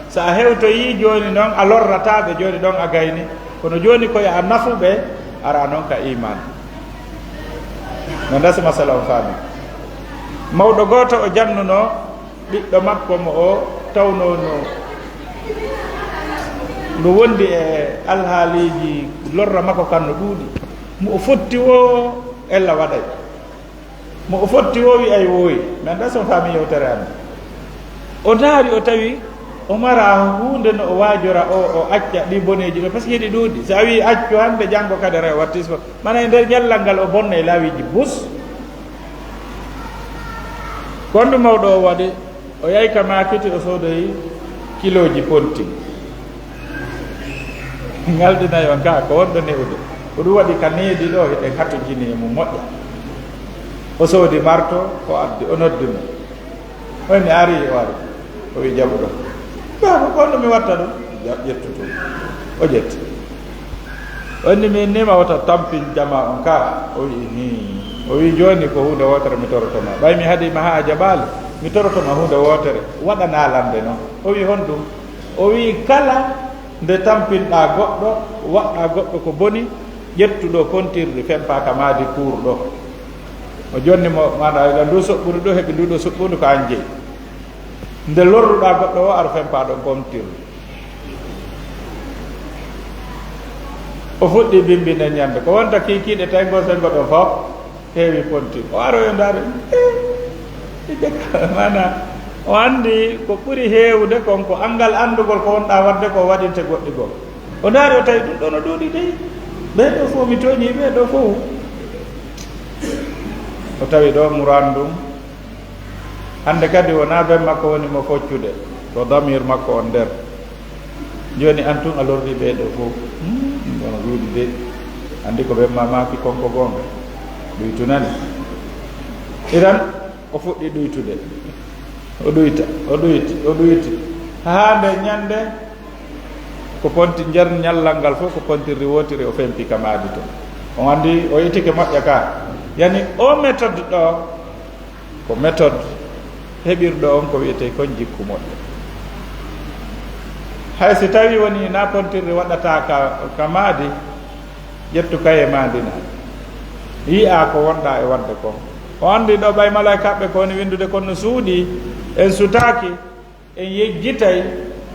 So a hewtoyii jooni noon, a lorrataa ɓe jooni ɗon a gayni. Kono jooni ko yo a nafu ɓe, ara noon ka iman. No ndasi masala on faami. Mawɗo gooto o jannunoo ɓiɗɗo makko mo o tawnoo no, no wondi e alhaaliiji lorra makko kan no ɗuuɗi. Mo o fotti woo ella waɗay. Mo o fotti woo wi'ay wooyi. Mi anndaa so on faami yewtere am. O ndaari o tawi o mara huunde no o waajora o, o acca ɗi boneeji ɗo, parce que hiɗi ɗuuɗi. So a wi'i accu hannde, janngo kadi ara o wattis ko. Mana e nder ñallal ngal o bonnay laawiiji bus. Ko honɗum mawɗo o waɗi? O yahi ka maakiti, o soodoyi kilooji ponti. Ngal ɗinayon ka, ko wonɗo ne'ude. Ko ɗum waɗi ka needi ɗo, hiɗen hatonjini e mum moƴƴa. O soodi marto, o addi, o noddi mo. O inni, "Ari," o ari. O wi, "Jaɓu ɗo." "Baaba, ko honno mi watta ɗum?" "Ja-, ƴettu ɗum." O ƴetti. O inni, "Min ni ma wota tampin jama on ka." O wi, "Hii." O wi, "Jooni ko huunde wootere mi toroto ma. Ɓay mi haɗi ma haa a jaɓaali, mi toroto ma huunde wootere. Waɗanaa lan nde non." O wi, "Honɗum?" O wi, "Kala nde tampinɗaa goɗɗo, waɗɗaa goɗɗo ko boni, ƴettu ɗo pontirri fempaa ka maadi kuur ɗo." O jonni mo, maanaa, ila ndu soɓɓudu ɗo, heɓi ndu ɗo soɓɓudu ko an jeyi. Nde lorruɗaa goɗɗo o, ar fempaa ɗo pontirri. O fuɗɗi bimbi nden ñande. Ko wonta kiikiiɗe tawi ngo sengo ɗon fof heewi ponti. O aroyo ndaare. Eh, ɓe jekka, maanaa, o anndi ko ɓuri heewude kon ko anngal anndugol ko wonɗaa waɗde ko waɗinte goɗɗi goo. O ndaari, o tawi ɗum ɗo no ɗuuɗi dey. Ɓee ɗoo fof mi tooñii, ɓee ɗoo fof. O tawi ɗo muraan ɗum. Hannde kadi wonaa ben makko woni mo foccude. Ko damir makko on nder. Jooni an tun a lorri ɓee ɗoo fof. Hmm, ɗum ɗo no ɗuuɗi dey. Anndi ko ben ma maaki kon ko goonga. Ɗuytunani. Iran, o fuɗɗi ɗuytude. O ɗuyta, o ɗuyti, o ɗuyti. Haa nde ñande, ko ponti nder ñallal ngal fof, ko pontirri wootiri o fempi ka maadi to. On anndi, o itike moƴƴa ka. Yani o méthode ɗo, ko méthode heɓirɗo on ko wi'etee kon jikku moƴƴo. Hay si tawi woni na pontirri waɗataa ka, ka maadi, ƴettu kaye maadi na. Yi'aa ko wonɗaa e waɗde kon. O anndi ɗo ɓay malaykaaɓe ko woni winndude kon no suuɗii, en sutaaki, en yejjitay,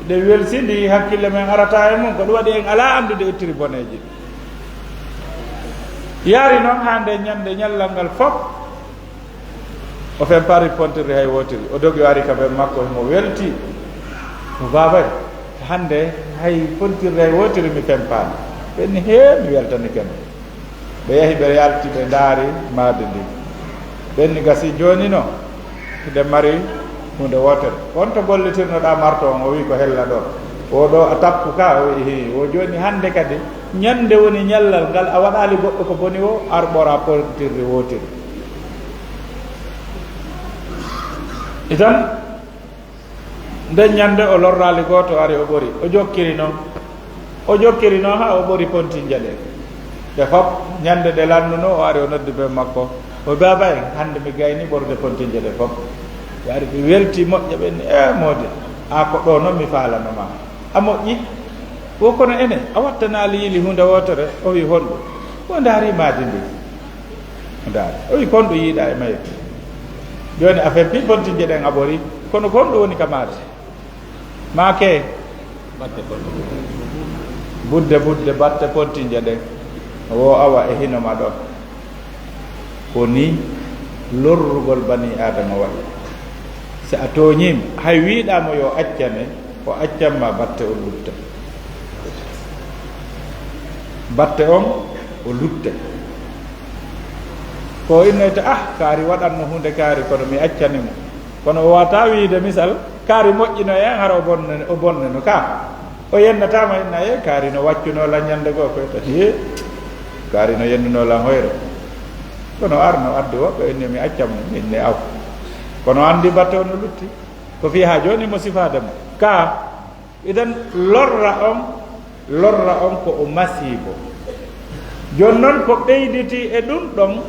ɗe welsindii, hakkille men arataa e mum, ko ɗum waɗi en alaa anndude ittiri boneeji. Yaari noon haa nde ñande ñallal ngal fof, o fempari pontirri hay wootiri. O dogi o ari ka ben makko, himo welti. Mo baabay, hannde hay pontirri hay wootiri mi fempaani. Ɓenni hee, mi weltanike ma. Ɓe yahi, ɓe yalti, ɓe ndaari maadi ndin. Ɓenni gasi jooni no, hiɗen mari huunde wootere. On to gollitirnoɗaa marto on, o wi'i ko hella ɗo. O ɗo a tappu ka, o wi'i hii. O jooni hannde kadi, ñande woni ñallal ngal a waɗaali goɗɗo ko boni o, ar ɓora pontirri wootiri. Itan, nden ñande o lorraali gooto ari o ɓori. O jokkiri noon. O jokkiri noon haa o ɓori ponti njaɗe. Ɓe fof, ñande nde lannunoo, o ari, o noddi bee makko. O, "Baaba en, hannde mi gayni ɓorde pontinje ɗe fof." Ɓe ari, ɓe welti moƴƴa, ɓe inni, "E moodi, a ko ɗo noon mi faalano ma. A moƴƴi?" O, "Kono ene, a wattanaali yili huunde wootere?" O wi, "Honɗum?" O ndaari maadi ndi. O ndaari. O wi, "Kon ɗo yiiɗa e mayre?" Jooni a feppi pontinje ɗen a ɓori. Kono kon ɗo woni ka maadi? Maake. Batte fof. Budde, budde, batte pontinje ɗen. Wo awa e hino ma ɗon. Ko ni lorrugol bani Aadama waɗi. Si a tooñiima, hay wiiɗaa mo yo accane, o accan ma batte on lutta. Batte on o lutta. Ko innoyta, "Ah, kaari waɗanno huunde kaari, kono mi accani mo." Kono o waawataa wiide, misal, kaari moƴƴino e an, hara o bonne, o bonneno ka. O yennataama, inna, "E, kaari no waccunoo lan ñande goo koy tati. E, kaari no yennunoo lan hoyre." Kono arno addi woɓɓe, inni, "Mi accan mo, min ne aw." Kono anndi batte on no lutti. Ko fii haa jooni mo sifaade mo. Ka, idan lorra on, lorra on ko o masiibo. Jooni non ko ɓeyditii e ɗum ɗon,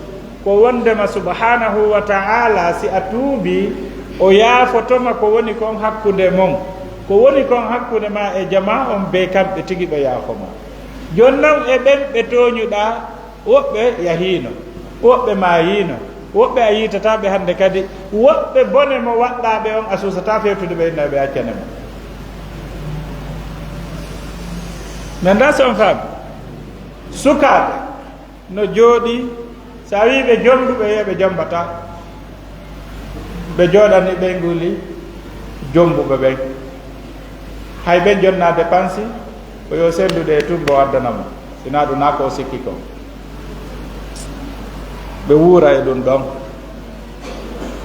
ko wondema subhanahu wa ta'ala, si a tuubii, o yaafotoma ko woni kon hakkunde mon. Ko woni kon hakkunde ma e jamaa on, be kamɓe tigi ɓe yaafoma. Jooni non e ɓen ɓe tooñuɗaa, woɓɓe yahiino, woɓɓe maayiino, woɓɓe a yiitataa ɓe hannde kadi, woɓɓe bone mo waɗɗaa ɓe on a suusataa fewtude ɓe, inna ɓe accane mo. Men da si on faami, sukaaɓe no jooɗii, so a wii ɓe jonngu, ɓe wi'a ɓe jommbataa. Ɓe jooɗanii ɓeyngu lii jommbuɓe ɓen. Hay ɓen jonnaa depansi, ko yo senndude e tummbo o addana mo, sinaa ɗum naa ko o sikki kon. Ɓe wuura e ɗum ɗon.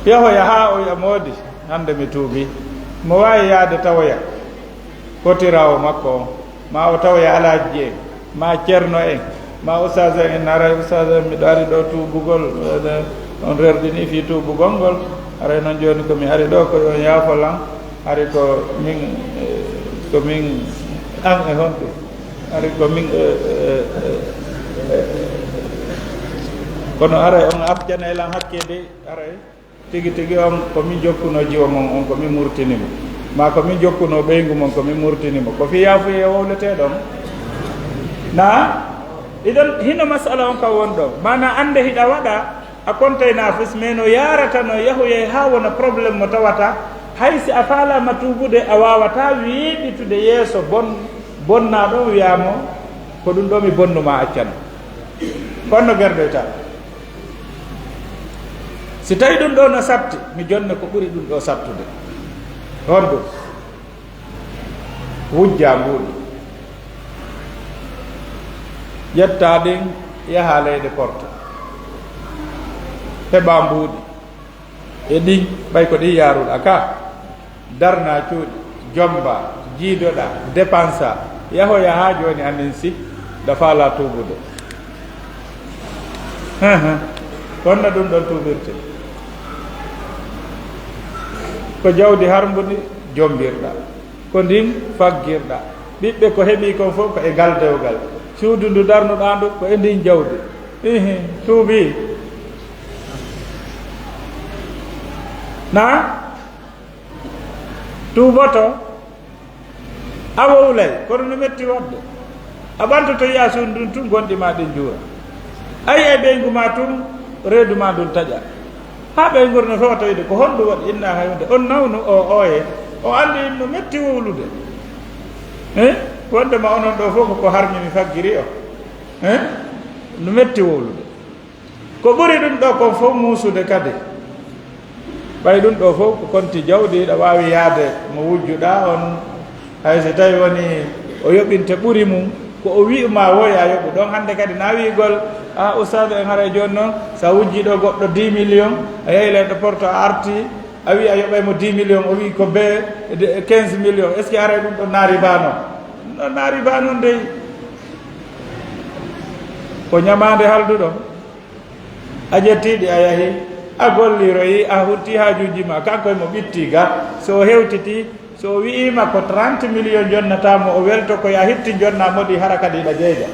Yahoya haa o wi'a, "Moodi, hannde mi tuubii." Mo waawi yaade tawoya potiraawo makko on, maa o tawoya alhaji en, maa ceerno en, maa ustaas en, en haray ustaas en, miɗo ari ɗo tuubugol, eh, on rerɗini fii tuubugol ngol, haray non jooni ko mi ari ɗo, ko yo on yaafo lan, hari ko min, eh, ko min, an e honɗum? Hari ko min, eh, eh, eh, kono haray on accanay lan hakke de, haray. Tigi tigi on ko min jokkunoo jiwo mon on, ko min murtini mo. Maa ko min jokkunoo ɓeyngu mon, ko min murtini mo. Ko fii yaafuyee wowletee ɗon? Naa? Idan, hino masala on ka won ɗo. Maanaa annde hiɗa waɗa, a kontay naafis, mais no yaarata no yahuyee haa wona problème mo tawata. Hay si a faalaama tuubude, a waawataa weeɓitude yeeso bon-, bonnaaɗo on wi'aa mo, "Ko ɗum ɗo mi bonnumaa, accan." Kono no gerɗoyta. Si tawi ɗum ɗo no satti, mi jonne ko ɓuri ɗum ɗo sattude. Honɗum? Wujjaa mbuuɗi. Ƴettaa ɗin, yahaa leyɗe porta. Heɓaa mbuuɗi. E ɗin, ɓay ko ɗin yaaruɗaa ka. Darnaa cuuɗi, jommbaa, jiidoɗaa, depansaa, yahoyaa haa jooni anin si ɗa faalaa tuubude. Ahan. Ko honno ɗum ɗon tuubirtee? Ko jawdi harmbundi jommbirɗaa, ko ndin faggirɗaa. Ɓiɓɓe ko heɓii kon fof ko e ngal dewgal. Suudu ndu darnuɗaa ndu ko e ndin jawdi. Ihi, tuubii. Naa? Tuuboto, a wowlay, kono no metti waɗde. A ɓantoto yi'a suudu ndun tun, gonɗi ma ɗin juura. A yi'ay ɓeyngu ma tun, reedu ma ndun taƴa. Haa ɓeyngu no fewata wi'ude, "Ko honɗum waɗi?" Inna hay huunde. On nawnu o, oye. O anndi no metti wowlude. Eh? Wonde ma onon ɗo fof ko, ko harmi mi faggiri o. Eh? No metti wowlude. Ko ɓuri ɗum ɗo kon fof muusude kadi. Ɓay ɗum ɗo fof ko konti jawdi, hiɗa waawi yaade mo wujjuɗaa on, hay si tawi woni o yoɓinte ɓuri mum, ko o wi'u ma woya yoɓu ɗon. Hannde kadi na wi'ugol, "Ah, ustaadu en haray jooni noon, sa wujji ɗo goɗɗo dix millions, a yahi leyɗe porto a arti, a wi'i a yoɓay mo dix millions, o wi'i ko bee de quinze millions. Est-ce que haray ɗum ɗo naari baa noon?" Ɗum ɗo naari baa noon dey. Ko ñamaande halduɗo. A ƴettii ɗi, a yahi, a golliroyi, a hutti haajuuji ma, kanko e mo ɓitti ga. So o hewtiti, so o wi'iima ko trente millions jonnata mo, o welto ko ya hitti jonna mo ɗi, hara kadi ɗa jeyda.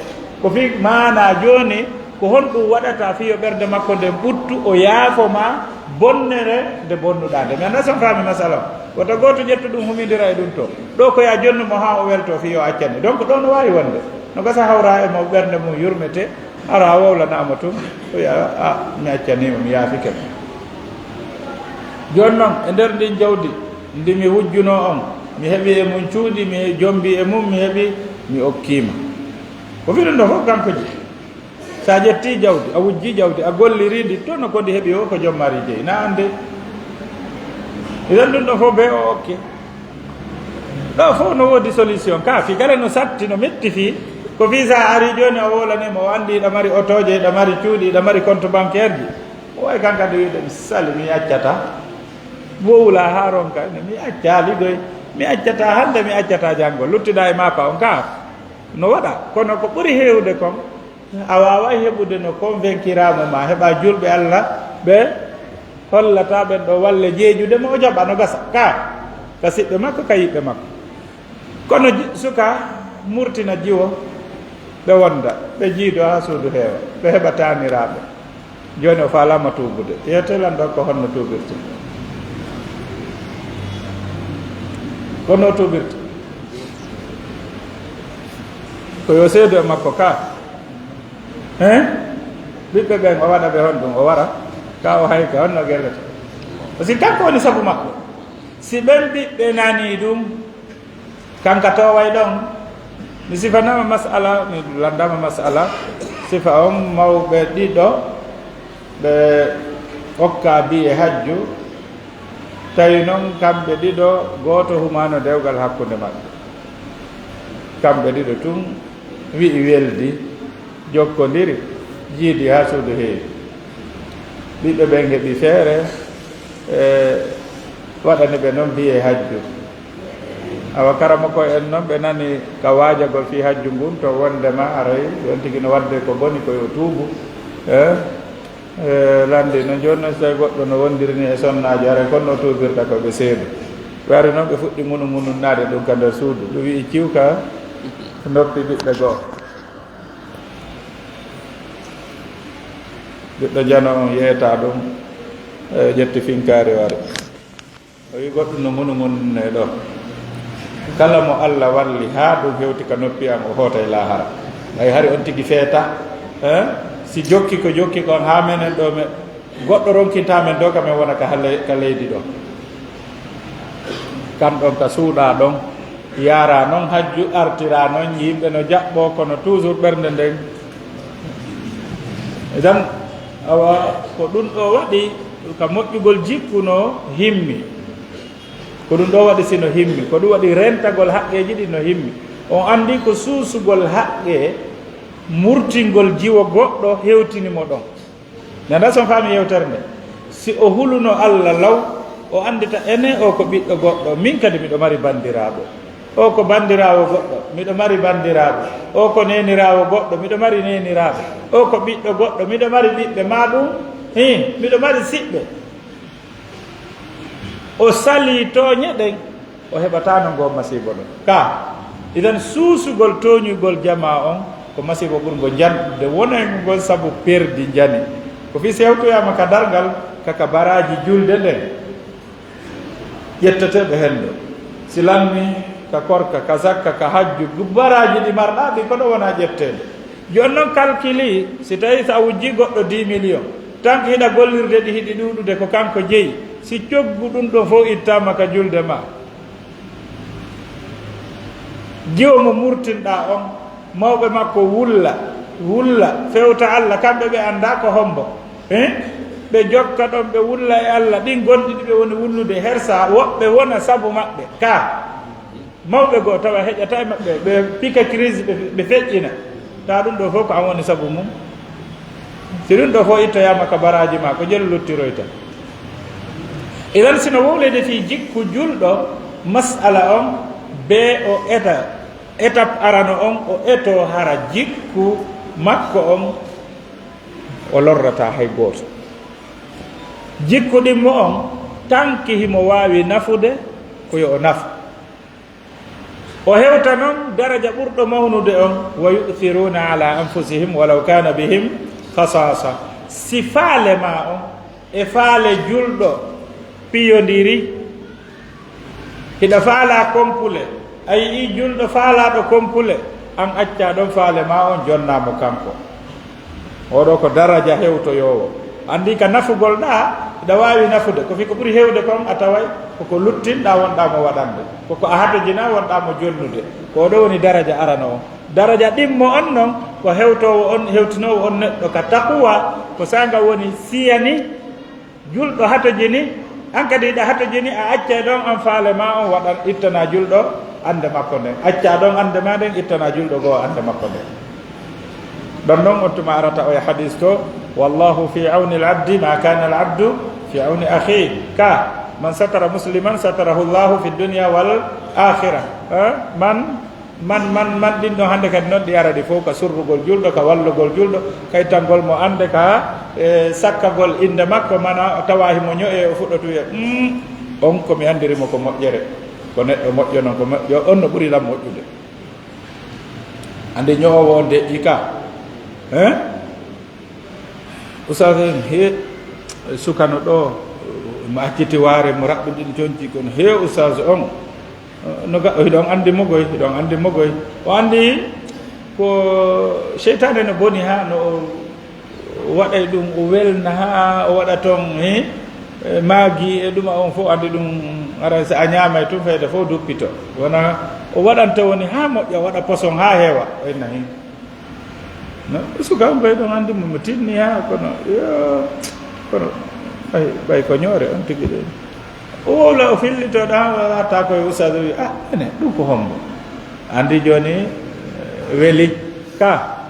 Ko fii maanaa jooni, ko honɗum waɗata fii yo ɓernde makko nden ɓuttu, o yaafo ma bonnere nde bonnuɗaa nde? Mi anndaa si on faami masala on. Wota gooto ƴettu ɗum humindira e ɗum to. Ɗoo ko yo a jonnu mo haa o weltoo fii yo accane. Donc ɗoo no waawi wonde. No gasa hawra e mo ɓernde mum yurmetee, hara a wowlanaama tun, o wiya, "A, mi accanii mo, mi yaafike mo." Jooni non, e nder ndin jawdi ndi mi wujjunoo on, mi heɓi e mum cuuɗi, mi jombi e mum, mi heɓi, mi okkii ma. Ko fii ɗum ɗoo fof kanko jeyi. So a ƴettii jawdi, a wujjii jawdi, a gollirii ndi, toon no ko ndi heɓi o ko joom maa jeyi, na annde. Idan ɗum ɗoo fof bee o okke. Ɗoo fof no woodi solution. Ka fii kala no satti, no metti fii. Ko fii so a arii jooni a wowlanii mo, o anndi hiɗa mari otooje, hiɗa mari cuuɗi, hiɗa mari compte bancaire ji. O waawi kanko kadi wiide, "Mi sali, mi accataa." Wowla haa ronka, ne, "Mi accaali koy, mi accataa hannde, mi accataa janngo." Luttidaa e maaka on ka no waɗa, kono ko ɓuri heewde kon, a waaway heɓude no convaincre mo ma, heɓa julɓe Alla ɓe hollata ɓen ɗoo walle jeejude mo, o jaɓa no gasa, ka, ka siɓɓe makko, ka yiɓɓe makko. Kono ji-, suka murtina jiwo, ɓe wonda, ɓe jiido haa suudu heewa, ɓe heɓa taaniraaɓe. Jooni o faalaama tuubude. Yewte lan ɗoo ko honno tuubirta? Kono o tuubirta. Ko yo seedo e makko ka. Hein? Ɓiɓɓe ɓen o waɗa ɓe honɗum? O wara ka o hayka honno gellata? Parce que kanko woni sabu makko. Si ɓen ɓiɓɓe nanii ɗum, kanka toway ɗon. Mi sifanaama mas'ala, mi lanndaama mas'ala. Sifa on mawɓe ɗiɗo ɓe okkaa biye hajju. Tawi non kamɓe ɗiɗo, gooto humaano dewgal hakkunde maɓɓe. Kamɓe ɗiɗo tun wi'i weldi, jokkondiri, jiidi haa suudu heewi. Ɓiɓɓe ɓen heɓi feere, e, waɗani ɓe non biye hajju. Awa karamoko en non ɓe nani ka waajagol fii hajju ngun to wondema aray on tigi no wadde ko boni ko yo tuubu. E, e, landi no jooni non so tawi goɗɗo no wondiri ni e sonnaajo aray kon no tuubirta ko ɓe seedu. Ɓe ari non ɓe fuɗɗi munu mununnaade ɗum ka nder suudu. Ɗum wi'i ciwka noppi ɓiɓɓe goo. Ɓiɗɗo jano on yeeta ɗum, e, ƴetti finkaari o ari. O wi goɗɗum no ngonu ngonno e ɗo. Kala mo Alla walli haa ɗum hewti ka noppi am, o hootay laahara. Ay hari on tigi feeta, eh? Si jokki ko jokki kon haa menen ɗo me, goɗɗo ronkinta men ɗo ka men wona ka hale-, ka leydi ɗo. Kan ɗon ka suuɗa ɗon, yara non hajju, artira non yimɓe no jaɓɓo, kono toujours ɓernde nden. Idan, awa, ko ɗum ɗo waɗi ka moƴƴugol jikku no himmi. Ko ɗum ɗo waɗi si no himmi. Ko ɗum waɗi rentagol haqqeeji ɗi no himmi. On anndi ko suusugol haqqe, murtingol jiwo goɗɗo hewtini mo ɗon. Nana son faami yewtere nde. Si o huluno Alla law, o anndita ene o ko ɓiɗɗo goɗɗo. Min kadi miɗo mari banndiraaɓe. O ko banndiraawo goɗɗo, miɗo mari banndiraaɓe. O ko neeniraawo goɗɗo, miɗo mari neeniraaɓe. O ko ɓiɗɗo goɗɗo, miɗo mari ɓiɓɓe. Maa ɗum, hii, miɗo mari siɓɓe. O salii tooñe ɗen, o heɓataano ngoo masiibo ɗon. Ka, idan suusugol tooñugol jamaa on, ko masiibo ɓurngo janɗude wonaygo ngol sabu perdi njani. Ko fii si hewtoyaama ka darngal, ka, ka baraaji julde nden. Ƴetteteeɓe henndo. Si lanni ka korka, ka zakka, ka hajju, baraaji ɗi marɗaa ɗi, ko ɗo wona ƴetteede. Jooni non kalkili, si tawi sa wujji goɗɗo dix millions, tan ko hiɗa gollirde ɗi hiɗi ɗuuɗude ko kanko jeyi, si coggu ɗum ɗo fof ittaama ka julde ma. Jiwo mo murtinɗaa on, mawɓe makko wulla, wulla, fewta Alla, kamɓe ɓe anndaa ko hombo. Hein? Ɓe jokka ɗon, ɓe wulla e Alla, ɗin gonɗi ɗi ɓe woni wullude, hersa woɓɓe wona sabu maɓɓe. Ka mawɓe goo tawa heƴata e maɓɓe, ɓe pika crise, ɓe, ɓe feƴƴina. Ta ɗum ɗo fof ko an woni sabu mum. Si ɗum ɗo fof ittoyaama ka baraaji ma, ko jelu luttiroyta. Idan sino wowlede fii jikku julɗo, mas'ala on, be o eta, étape arano on, o eto hara jikku makko on, o lorrata hay gooto. Jikku ɗimmo on, tanki himo waawi nafude, ko yo o nafu. O hewta noon daraja ɓurɗo mawnude on, "wa yu'thiruuna ala anfusihim walaw kana bihim khasasa." Si faale ma on e faale julɗo piyondiri, hiɗa faalaa kompule, a yi'ii julɗo faalaaɗo kompule, an accaa ɗon faale ma on, jonnaa mo kanko. Oɗo ko daraja hewtoyoowo. Anndi ka nafugol ɗaa, hiɗa waawi nafude. Ko fii ko ɓuri hewde kon, a taway ko ko luttinɗaa wonɗaa mo waɗande. Ko ko a hatojinaa wonɗaa mo jonnude. Ko oɗo woni daraja arano on. Daraja ɗimmo on non, ko hewtoowo on, hewtinoowo on neɗɗo ka taquwa, ko saanga woni siyani julɗo hatojini, an kadi hiɗa hatojini, a accay ɗon an faale ma on waɗan, ittana julɗo annde makko nden. Accaa ɗon annde ma nden, ittana julɗo goo annde makko nden. Ɗon non on tuma arata oya hadis to, "Wallahu fi awni al-abdi ma kana al-abdu fi awni akhi." Ka, "Man satara musliman satarahu Allahu fi dunya wal akhirah." Eh? Man, man, man, man, ɗin ɗon hannde kadi noon ɗi ara ɗi fof ka surrugol julɗo, ka wallugol julɗo, ka ittangol mo annde, ka, e, sakkagol innde makko, mana o tawa himo ño'e, o fuɗɗoto wiya, "Mm, on ko mi anndiri mo ko moƴƴere, ko neɗɗo moƴƴo non, ko moƴƴo, on no ɓuri lan moƴƴude." Anndi ño'oowo on deƴƴi ka. Hein? Ustaas en, he, sukano ɗo, mo acciti waare, mo raɓɓiɗini conci kon. He, ustaas on, no gaɗɗo, hiɗon anndi mogoy, hiɗon anndi mogoy. O anndi ko seytaane no boni haa no o waɗay ɗum, o welna haa o waɗa ton, he, e maagi e ɗuma on fof, anndi ɗum, ara so a ñaamay tun, feyde fof duppito. Wona o waɗanta woni haa moƴƴa, waɗa poson haa heewa, o inna hen. No, suka on ɓay ɗon anndi mo, mo tinni haa, kono, yo, kono, ɓay, ɓay ko ñoore on tigi ɗen. O wowla, o fillito ɗan, o laata ko e ustaas, o wi, "Ah, ene, ɗum ko hombo?" Anndi jooni, eh, weli ka.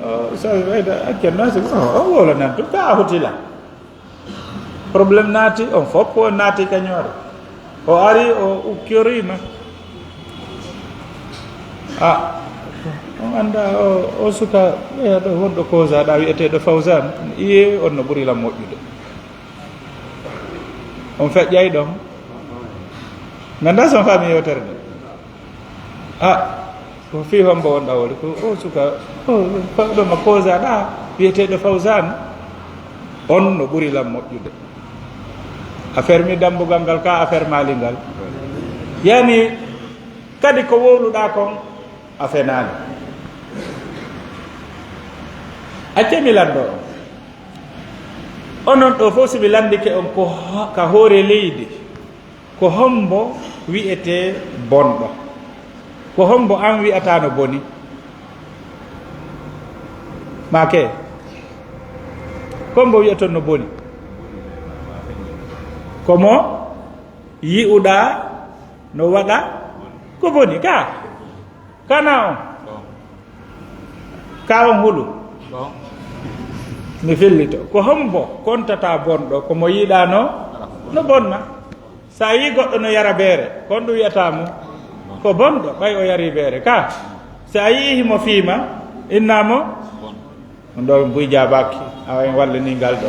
O ustaas ɓayda, "Accen noon, si, o, o wowla nan tun, ka a hutila." Problème naati, on fof ko naati ka ñoore. O ari, o ukkoriima. Ah, on anndaa o, o suka, ɓeya ɗo wonɗo Kozaɗa wi'eteeɗo Fawzan, iye on no ɓuri lan moƴƴude. On feƴƴay ɗon. Mi anndaa so on faami yewtere nde. Ah, ko fii hombo wonɗaa wowli? Ko o suka, o fawɗo mo Kozaɗa, wi'eteeɗo Fawzan. On no ɓuri lan moƴƴude. A fermi dambugal ngal ka, a fermaali ngal. Yani, kadi ko wowluɗaa kon, a fenaali. Accee mi lanndoo on. Onon ɗoo fof, si mi lanndike on ko ho-, ka hoore leydi, ko hombo wi'etee bonɗo? Ko hombo an wi'ataa no boni? Maake? Ko hombo wi'aton no boni? Ko mo yi'uɗaa no waɗa ko boni ka? Kana on? Ka on hulu? Mi fillito. Ko hombo kontata bonɗo? Ko mo yi'uɗaa no, no bonna. Sa yii goɗɗo no yara beere, kon ɗum wi'ataa mo ko bonɗo, ɓay o yarii beere. Ka, si a yii himo fiima, innaa mo? Ɗum ɗo mbuy jaabaaki, awa en wallini ngal ɗo.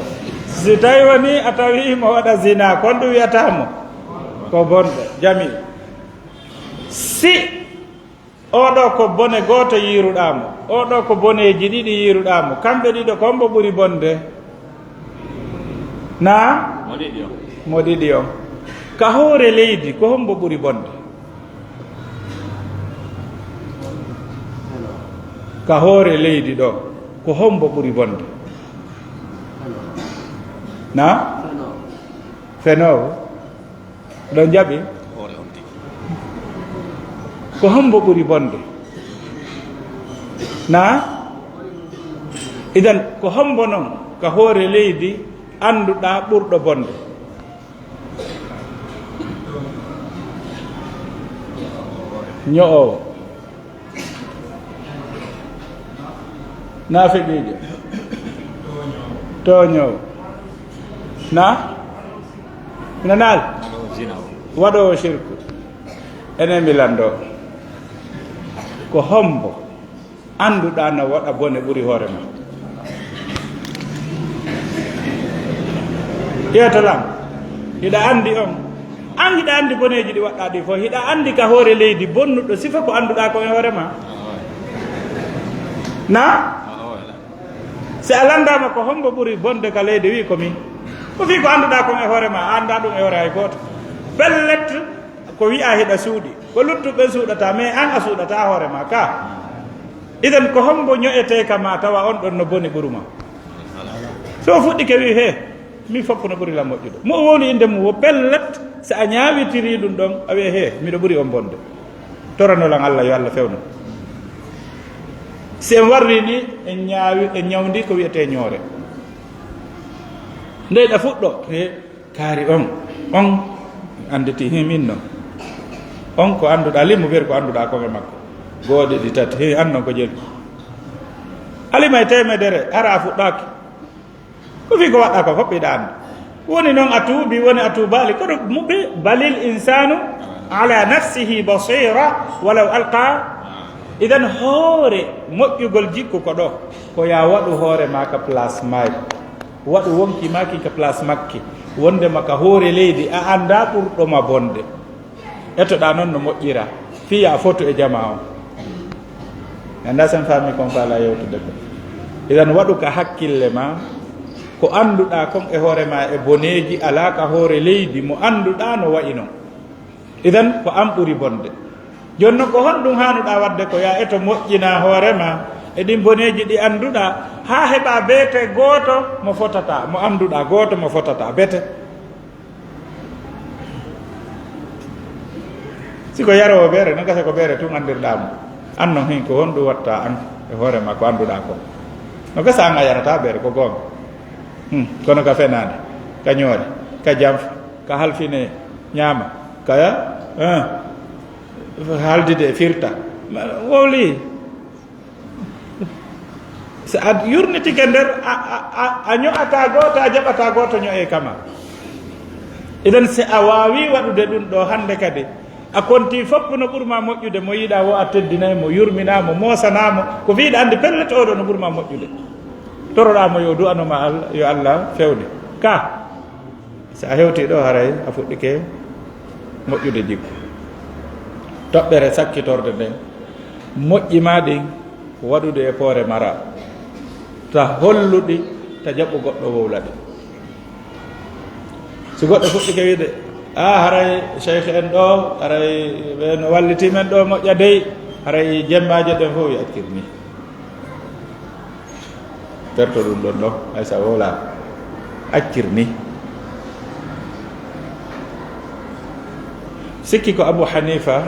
Si tawi woni a tawi himo waɗa zina, kon ɗum wi'ataa mo ko bonɗo. Jami. Si Oɗo ko bone gooto yiiruɗaa mo, oɗo ko boneeji ɗiɗi yiiruɗaa mo, kamɓe ɗiɗo ko hombo ɓuri bonde? Naa? Mo ɗiɗi on. Mo ɗiɗi on. Ka hoore leydi, ko hombo ɓuri bonde? Ka hoore leydi ɗo, ko hombo ɓuri bonde? Naa? Fenoowo. Ɗo jaɓi? Hoore on tigi. Ko hombo ɓuri bonde? Naa? Idan, ko hombo non ka hoore leydi annduɗaa ɓurɗo bonde? Ño'oowo. Naafiqiijo. Tooñoowo. Na? Nanaal? Waɗoowo shirku. Enen mi lanndoo. Ko hombo annduɗaa no waɗa bone ɓuri hoore ma? Ƴeeto lan. Hiɗa anndi on? An hiɗa anndi boneeji ɗi waɗɗaa ɗi fof, hiɗa anndi ka hoore leydi bonnuɗo sifa ko annduɗaa kon e hoore ma? Na? Si a lanndaama ko hombo ɓuri bonde ka leydi, wi ko min. Ko fii ko annduɗaa kon e hoore ma, a anndaa ɗum e hoore hay gooto. Pellet, ko wi'aa hiɗa suuɗi. Ko luttuɓe ɓen suuɗata, mais an a suuɗata hoore ma ka. Idan ko hombo ño'etee ka ma tawa on ɗon no boni ɓuru ma? So o fuɗɗike wi, "He, min fof no ɓuri lan moƴƴude." Mo o wowli innde mum wo pellet, si a ñaawitirii ɗum ɗon, a wi'ay, "He, miɗo ɓuri on bonde." Torano lan Allah, yo Allah fewnu. Si en warri ni, en ñaawi, en ñawndi ko wi'etee ñoore. Nde ɗa fuɗɗo, he, kaari on, on annditi, "Hi, min non." On ko annduɗaa, limmu ɓeer ko annduɗaa kon e makko. Goo, ɗiɗi, tati, hi, an non ko jelu. A limay teemedere, hara a fuɗɗaaki. Ko fii ko waɗɗaa ko fof hiɗa anndi. Woni noon a tuubi, woni a tuubaali, kono muɓɓi, "Balil insanu ala nafsihi basira, walaw alqa." Idan hoore moƴƴugol jikku ko ɗo, ko yaa waɗu hoore ma ka place maaki. Waɗu wonki maaki ka place makki. Wonde ma ka hoore leydi, a anndaa ɓurɗo ma bonde. Etoɗaa noon no moƴƴira, fii yo a fotu e jamaa on. Mi anndaa si en faami kon faalaa yewtude kon. Idan waɗu ka hakkille ma, ko annduɗaa kon e hoore ma e boneeji alaa ka hoore leydi mo annduɗaa no wa'i non. Idan ko an ɓuri bonde. Jooni non ko honɗum haanuɗaa waɗde? Ko yo a eto moƴƴinaa hoore ma e ɗin boneeji ɗi annduɗaa, haa heɓaa beete gooto mo fotataa, mo annduɗaa gooto mo fotataa, beete. Si ko yaroowo beere, no gasa ko beere tun anndirɗaa mo. An non hin, ko honɗum watta an e hoore ma ko annduɗaa ko? No gasa an a yarataa beere, ko goonga. Hmm, kono ka fenaande, ka ñoore, ka janfa, ka halfine ñaama, ka, eh, haldide firta. Ma, wowli. So a yurnitike nder, a, a, a, a ño'ataa gooto, a jaɓataa gooto ño'ee kama. Idan, si a waawii waɗude ɗum ɗoo hannde kadi, a kontii fof no ɓuri ma moƴƴude, mo yiɗaa wo a teddinay mo, yurminaa mo, moosanaa mo, ko fii hiɗa anndi pellet oo ɗoo no ɓuri ma moƴƴude. Toroɗaa mo yo du'ano ma Alla, yo Alla fewne. Ka. Si a hewtii ɗoo, haray a fuɗɗike moƴƴude jikku. Toɓɓere sakkitorde nden, moƴƴi ma ɗin, waɗude e poore mara. Ta holluɗi, ta jaɓu goɗɗo wowla ɗi. Si goɗɗo fuɗɗike wiide, "A, haray sheykh en ɗoo, haray ɓe no wallitii men ɗoo moƴƴa dey, haray jemmaaje ɗen fof," wi accir ni. Perto ɗum ɗon ɗo, hay so a wowlaaka. Accir ni. Sikki ko Abu Hanifa,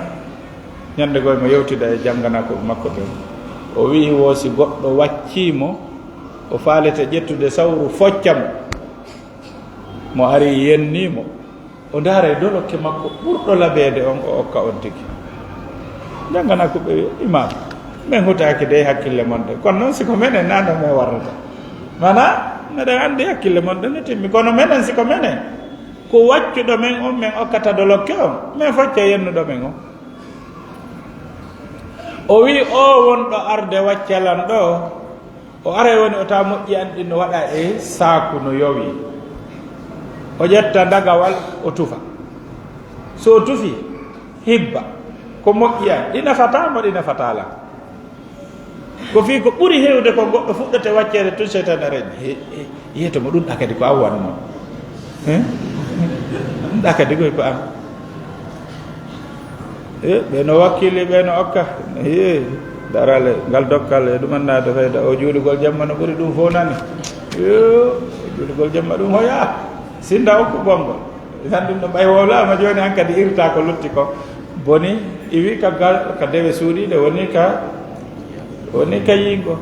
ñande goo mo yewtida e jannganaakoɓe makko ɓen, o wi'i wo si goɗɗo waccii mo, o faalete ƴettude sawru focca mo, mo ari yennii mo, o ndaara e dolokke makko ɓurɗo labeede on, o okka on tigi. Jannganaa ko ɓe, "Imaam, men hutaaki dey hakkille mon ɗen. Kono noon, si ko menen, naa no men warrata. Mana, meɗen anndi hakkille mon ɗen no timmi. Kono menen, si ko menen, ko waccuɗo men on, men okkata dolokke on, men focca yennuɗo men on." O wi'i, "O wonɗo arde wacca lan ɗoo." O aray woni o tawa moƴƴi an ɗin no waɗa e saaku no yowi. O ƴetta ndagawal, o tufa. So o tufi, hibba. Ko moƴƴi an. Ɗi nafataa mo, ɗi nafataa lan. Ko fii ko ɓuri heewde ko goɗɗo fuɗɗete wacceede tun seytaane aray. He, he, yeeto mo ɗum ɗa kadi ko an wanno. He? Ɗum ɗa kadi koy ko an. E, ɓe no wakkili, ɓe no okka. E, darale, ngal dokkal, e ɗum anndaade fayda. O juulugol jamma no ɓuri ɗum fof nani. Yo, juulugol jamma ɗum hoyaa. Sinda okku bongo. Tan ɗum ɗo ɓay wowlaama jooni, an kadi irta ko lutti ko. Boni, iwi ka gal, ka dewe suuɗiiɗe, woni ka, woni ka yiingo.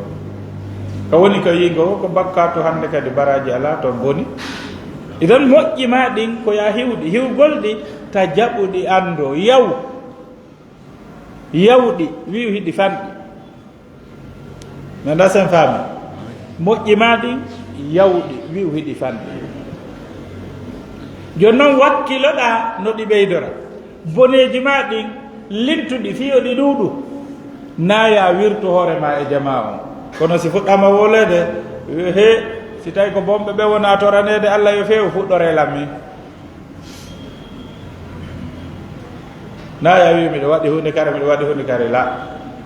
Ka woni ka yiingo, ko bakkaatu hannde kadi baraaji alaa toon boni. Idan moƴƴi ma ɗin ko yaa hiwɗi, hiwgol ɗi, ta jaɓuɗi anndo, yaw. Yawɗi, wi'u hiɗi fanɗi. Mi anndaa sen faami. Moƴƴi ma ɗin, yawɗi, wi'u hiɗi fanɗi. Jooni noon wakkiloɗaa no ɗi ɓeydora. Boneeji ma ɗin, lintuɗi, fii yo ɗi ɗuuɗu. Naa yaa wirtu hoore ma e jamaa on. Kono si fuɗɗaama wowleede, he, si tawi ko bonɓe ɓe wona toraneede, Alla yo feewu, fuɗɗoree lammi. Na ya wi miɗo waɗi huunde kare, miɗo waɗi huunde kare, la.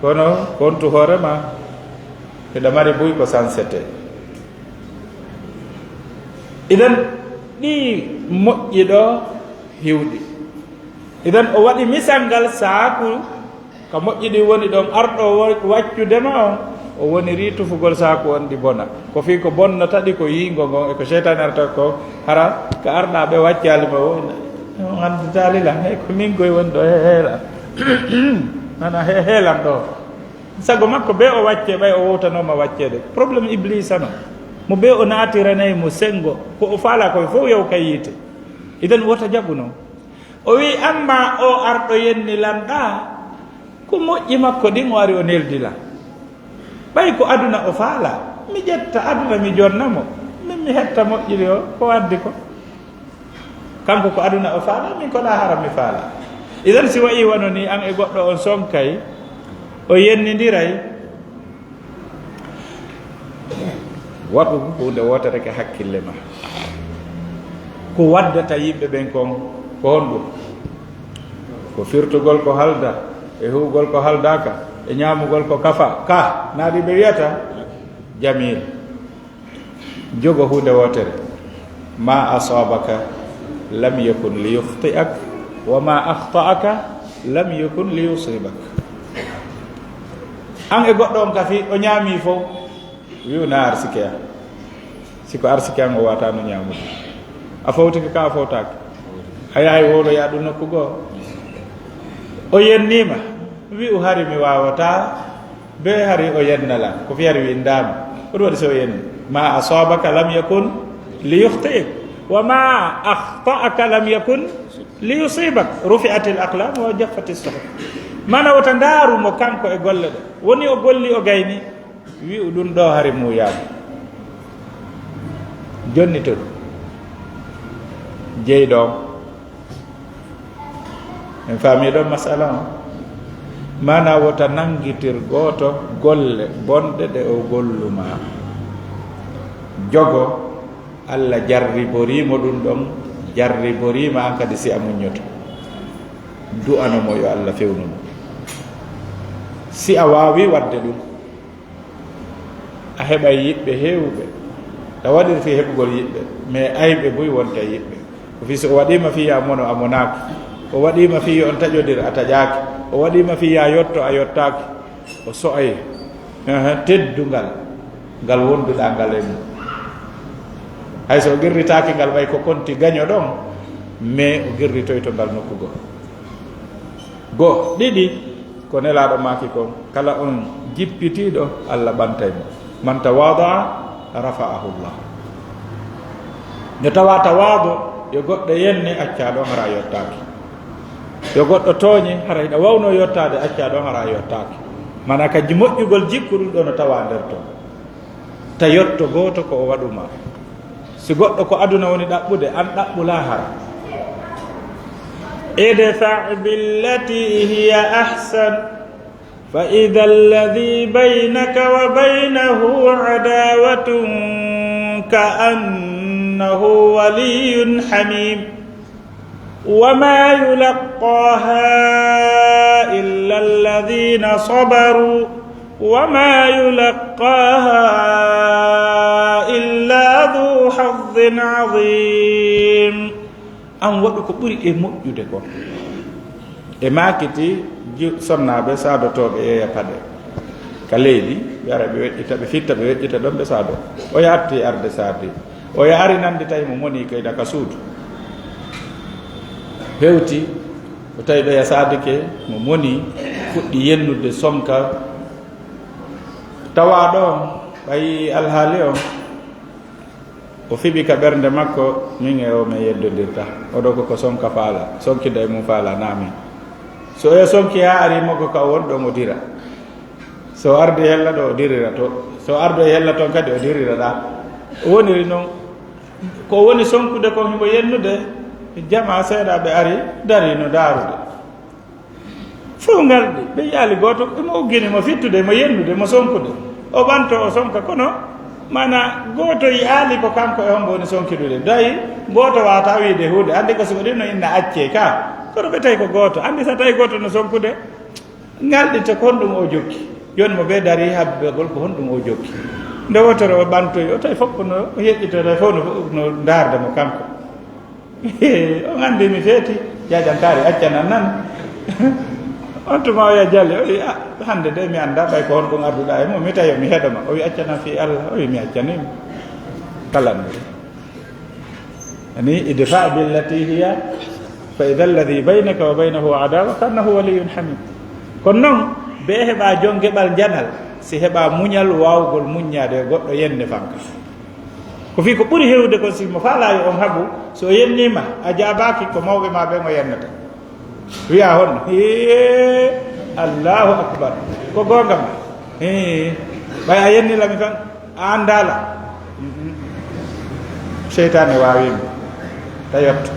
Kono kontu hoore ma, hiɗa mari buy ko sansete. Idan ɗi moƴƴi ɗo hiwɗi. Idan o waɗi misal ngal saaku ka moƴƴi ɗi woni ɗon, arɗo wo-, waccude ma on, o woniri tufugol saaku on ɗi bona. Ko fii ko bonnata ɗi ko yiingo ngon e ko seytaane arata ko, hara ka arɗa ɓe waccaali ma o, on annditaali lan, hey, ko min koye woni ɗo, he heelan. Ana he heelan ɗo. Sago makko be o wacce, ɓay o wowtanooma wacceede. Problème Iblisa no. Mo be o naatiranay mo senngo, ko o faala koye fof yaw ka yiite. Idan wota jaɓu non. O wi, amma o arɗo yenni lan ɗa, ko moƴƴi makko ɗin o ari o neldi lan. Ɓay ko aduna o faala, mi ƴetta aduna mi jonna mo, min mi hetta moƴƴiri o, ko waddi ko. Kanko ko aduna o faala, min ko ɗa haram mi faala. Idan si wayi wano ni an e goɗɗo on sonkay, o yennindiray, waɗu huunde wootere ka hakkille ma. Ko waddata yimɓe ɓen kon, ko honɗum? Ko firtugol ko halda, e huugol ko haldaka, e ñaamugol ko kafa, ka, naadi ɓe wiyata, jamil. Jogo huunde wootere. Ma asabaka lam yakun li yukhti'ak, wa ma akhta'aka lam yakun li yusibak. An e goɗɗo on kafi, o ñaami fof, wi'u na arsike an. Si ko arsike an o wata no ñaamude. A fawtike ka a fawtake. A yahay wowloya ɗum nokku goo. O yennima, wi'u hari mi wawata, be hari o yennala. Ko fi hari windama. Ko ɗum waɗi so o yenni. Ma asabaka lam yakun li yukhti'ik. Wa ma akhta'aka lam yakun li yusibak. Rufi'atil aqlam wa jaffatis suhuf. Mana wota ndaaru mo kanko e golle ɗe. Woni o golli o gayni. Wi'u ɗum ɗo hari muuyaama. Jonni to ɗum. Jeyɗo on. En faami ɗon masala on. Mana wota nangitir gooto golle bonɗe ɗe o golluma. Jogo, Allah jarriboriimo ɗum ɗon, jarriboriima an kadi si a muññoto. Du'ano mo yo Allah fewnu mo. Si a waawi waɗde ɗum, a heɓay yiɓɓe heewuɓe. A waɗirti heɓugol yiɓɓe, mais ayɓe buy wonta yiɓɓe. Ko fii so o waɗiima fii ya mono, a monaaki. O waɗiima fii yo on taƴodir, a taƴaaki. O waɗiima fii ya yotto, a yottaaki. O so'ay. Ahan, teddungal ngal wonduɗaa ngal e mum. Hay so o qirritaaki ngal, ɓay ko konti gaño ɗon, mais o qirritoyto ngal nokku goo. Goo, ɗiɗi, ko Nelaaɗo maaki kon, kala on jippitiiɗo, Allah ɓantay mo. Man tawadaa, rafa'ahu Allah. No tawa tawaadu, yo goɗɗo yenni, accaa ɗon, hara a yottaaki. Yo goɗɗo tooñi, hara hiɗa wawno yottaade, accaa ɗon, hara a yottaaki. Mana ka ji-, moƴƴugol jikku, ɗum ɗo no tawa nder ton. Ta yotto gooto ko o waɗu ma. Si goɗɗo ko aduna woni ɗaɓɓude, an ɗaɓɓu laahara. Idfa' billati hiya ahsan, fa idha alladhi baynaka wa baynahu adawatun ka'annahu waliyyun hamim. Wa ma yulaqqa ha illa alladhina sabaru, wa ma yulaqqa ha illa dhu hazzin azim. An waɗu ko ɓuri e moƴƴude kon. E maakiti ju-, sonnaaɓe saadotooɓe yeeya paɗe ka leydi, ɓe ara ɓe weƴƴita, ɓe fitta, ɓe weƴƴita ɗon, ɓe saado. O yaatti arde saadi. O yaari nandi tawi mo moni kayda ka suudu. Hewti, o tawi ɗo ya saadike, mo moni, fuɗɗi yennude sonka. Tawa ɗon, ɓayi alhaali on. O fiɓi ka ɓernde makko, min e o men yeddondirta. Oɗo ko, ko sonka faala, sonkida e mum faala, na min. So o sonki haa ari makko ka o woni ɗon, o dira. So ardi hella ɗo, o dirira to. So ardo e hella ton kadi, o dirira ɗa. O woniri noon, ko woni sonkude kon himo yennude, jama seeɗa ɓe ari, dari no daarude. Fof ngardi, ɓe yaali gooto, imo uggini mo fittude, mo yennude, mo sonkude. O ɓanto, o sonka, kono mana gooto yi'aali ko kanko e hombo woni sonkidude. Dayi, gooto waata wiide huunde, anndi ko si o ɗin no inna accee ka. Kono ɓe tawi ko gooto. Anndi so tawi gooto no sonkude, ngalɗita ko honɗum o jokki. Jooni mo ɓe darii habbegol ko honɗum o jokki. Nde wootere o ɓantoyi, o tawi fof ko no o yeƴƴitoyta fof no, no ndaarda mo kanko. On anndi mi feeti, jaajantaari accanan nan. On tuma o ya Jalle, o wi, "Ah, hannde de mi annda ɓay ko honɗum arduɗa e mum, mi tawi mi heɗo ma." O wi, "Accanan fii Allah." O wi, "Mi accanii mo." Kala anndi. Ani, "Idfa' billati hiya, fa idha alladhi baynaka wa baynahu adawa ka annahu waliyyun hamim." Kono noon, bee heɓa jon geɓal njanal, si heɓa muñal waawgol muññaade e goɗɗo yenne fanka. Ko fii ko ɓuri heewde kon, si mo faalaa yo on haɓu, so o yenniima, a jaabaaki, ko mawɓe ma ɓen o yennata. Wiya honno? Hee, Allahu akbar. Ko goonga ma. Hee, ɓay a yenni la mi kan, a anndaa la. Mhm. Seytaane waawii mo. Ta yotto.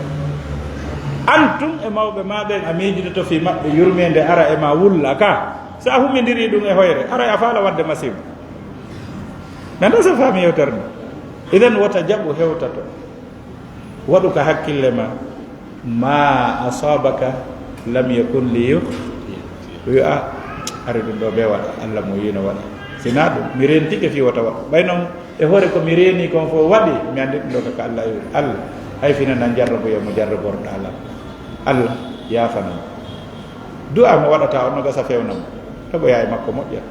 Antum e mawɓe ma ɓen a miijidoto fii maɓɓe yurmeende ara e ma wulla ka. So a humindirii ɗum e hoyre, aray a faala waɗde masiibo. Mi anndaa so faami yewtere nde. Idan wota jaɓu hewtato. Waɗu ka hakkille ma. Ma asabaka lam yakun li yukhti'ak. Wi'a, "Ari ɗum ɗo ɓe waɗa, Allah mo yiino waɗa. Sinaa ɗum, mi rentike fii wota waɗu. Ɓay noon, e hoore ko mi reeni kon fof waɗi, mi anndi ɗum ɗo ka Allah yowi. Allah, hay fina nan jarrabo yo mo jarraborɗa lan. Allah, yaafana mo." Du'a mo waɗata on no gasa fewna mo. Heɓoya e makko moƴƴa.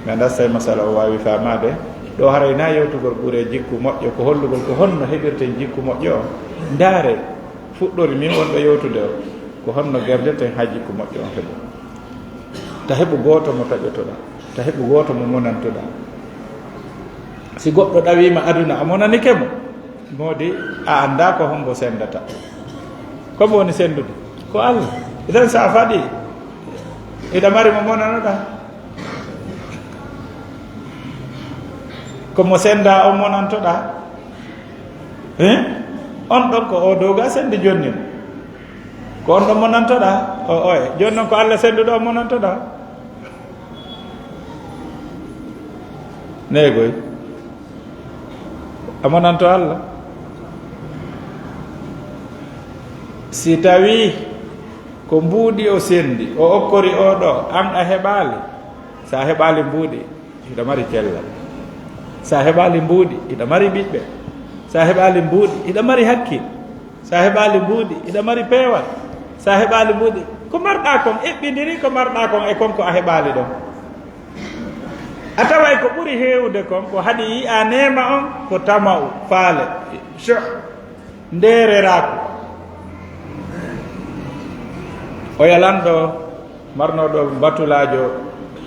Mi anndaa so tawi masala o waawi faamaade. Ɗo haray na yewtugol ɓure jikku moƴƴo, ko hollugol ko honno heɓirten jikku moƴƴo o. Ndaare, fuɗɗori min wonɗo yewtude o, ko honno gerdirten haa jikku moƴƴo on heɓo. Ta heɓu gooto mo taƴotoɗaa, ta heɓu gooto mo monantoɗaa. Si goɗɗo ɗawiima aduna, a monanike mo, moodi a anndaa ko hombo senndata. Ko mo woni senndude? Ko Allah. Idan so a faɗi, iɗa mari mo monanoɗaa? Ko mo senndaa on monantoɗaa? Hein? On ɗon ko o dow ga senndi jonni mo. Ko on ɗon monantoɗaa? O oye. Jooni noon ko Allah sennduɗo on monantoɗaa? Neegoy. A monanto Allah? Si tawii ko mbuuɗi o senndi, o okkori o ɗo, an a heɓaali. Sa heɓaali mbuuɗi, hiɗa mari cellal. Sa heɓaali mbuuɗi, hiɗa mari ɓiɓɓe. Sa heɓaali mbuuɗi, hiɗa mari hakkil. Sa heɓaali mbuuɗi, hiɗa mari peewal. Sa heɓaali mbuuɗi, ko marɗaa kon eɓɓindiri ko marɗaa kon e kon ko a heɓaali ɗon. A taway ko ɓuri heewude kon, ko haɗi yi'aa neema on, ko tama'u, faale, shuh, ndeereraaku. Oya lanɗo marnooɗo batulaajo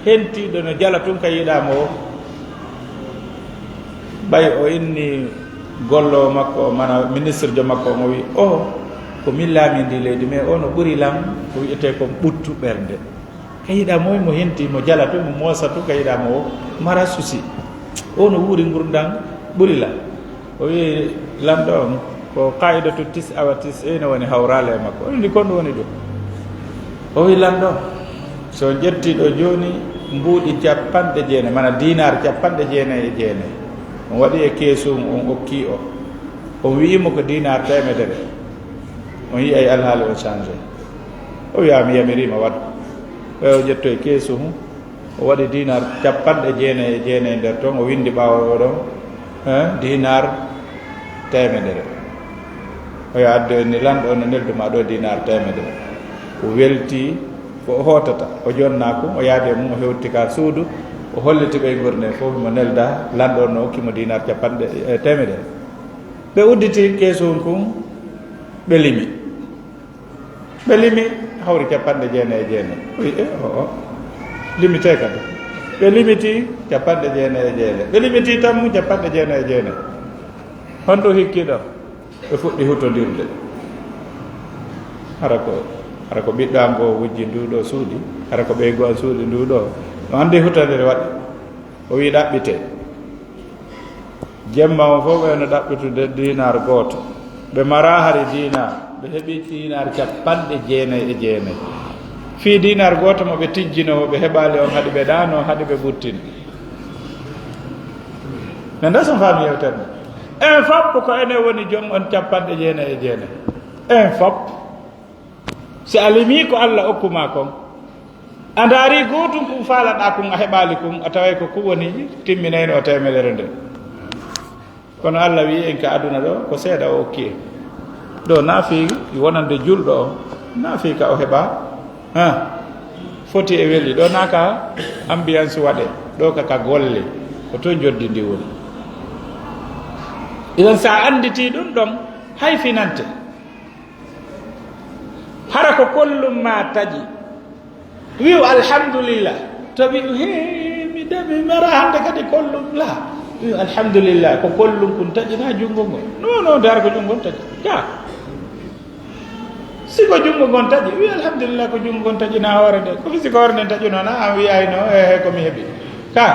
hentiiɗo no jala tun ka yiɗaa mo o. Ɓay o inni gollo makko, mana ministre jo makko, mo wi, "O, ko min laamindii leydi, mais o no ɓuri lan ko wi'etee kon ɓuttu ɓernde." Ka yiɗaa mo, mo henti, mo jala to, mo moosa to, ka yiɗaa mo o mara susi. O no wuuri ngurndan ɓuri la. O wi, "Lanɗo on, ko qaidatu tis'a wa tis'ina woni hawraale e makko." O wi, "Ndi kon ɗum woni ɗum?" O wi, "Lanɗo, so on ƴetti ɗo jooni mbuuɗi capanɗe jeenayi, mana dinar capanɗe jeenayi e jeenayi. On waɗi e keesu on, on okki o. On wi'i mo ko dinar teemedere. On yi'ay alhaali on changé." O wi'a, "Mi yamiriima waɗ." Ɓe o ƴettoyi keesu hun, o waɗi dinar capanɗe jeenayi e jeenayi nder ton, o windi ɓaawo o ɗon, eh, dinar teemedere. O yo addu en ni, "Lanɗo on no neldu ma ɗo dinar teemedere." O welti ko o hootata, o jonna ko, o yaadi e mum, o hewti ka suudu, o holliti ɓeynguure nden fof, mo nelda, lanɗo on no okki mo dinar capanɗe, eh, teemedere. Ɓe udditi keesu hun kun, ɓe limi. Ɓe limi hawri capanɗe jeenayi e jeenayi. O wi, "E, o, o." Limite kadi. Ɓe limiti capanɗe jeenayi e jeenayi. Ɓe limiti tammu capanɗe jeenayi e jeenayi. Honɗum hikki ɗo? Ɓe fuɗɗi hutondirde. Hara ko, hara ko ɓiɗɗo an goo wujji ndu ɗo suuɗi. Hara ko ɓeygu an suuɗi ndu ɗo. No anndi hutondire waɗi. O wi, "Ɗaɓɓite." Jemma on fof ɓe no ɗaɓɓitude dinar gooto. Ɓe maraa hari dinar, ɓe heɓi dinar capanɗe jeenayi e jeenayi. Fii dinar gooto mo ɓe tijjinoo, ɓe heɓaali on, haɗi ɓe ɗaanoo, haɗi ɓe ɓuttin. Mi anndaa so on faami yewtere nde. En fof ko enen woni joom on capanɗe jeenayi e jeenayi. En fop, si a limii ko Allah okku ma kon, a ndaari gootum kun faalaɗaa kun, a heɓaali kun, a taway ko kun woni timminayno o teemedere nden. Kono Allah wi'i en ka aduna ɗo, ko seeɗa o okki en. Ɗo naafii wonande julɗo o, naafii ka o heɓa, ha, foti e weli. Ɗo naa ka ambiance waɗe, ɗo ka, ka golle, ko to joddi ndi woni. Idan sa anditi ɗum ɗon, hay finante. Hara ko kollum ma taƴi. Wi'u alhamdulillah. To wi'u, "He, mi de, mi mara hande kadi kollum la." Wi'u, "Alhamdulillah, ko kollum kun taƴi na junngo ngon." No, no, dar ko junngo ngon taƴi. Ka. Si ko junngo ngon taƴi, wi'u, "Alhamdulillah, ko junngo ngon taƴi na hoore nde." Ko fi si ko hoore nden taƴi noon, an wi'ayno, "Eh, he, ko mi heɓi." Ka.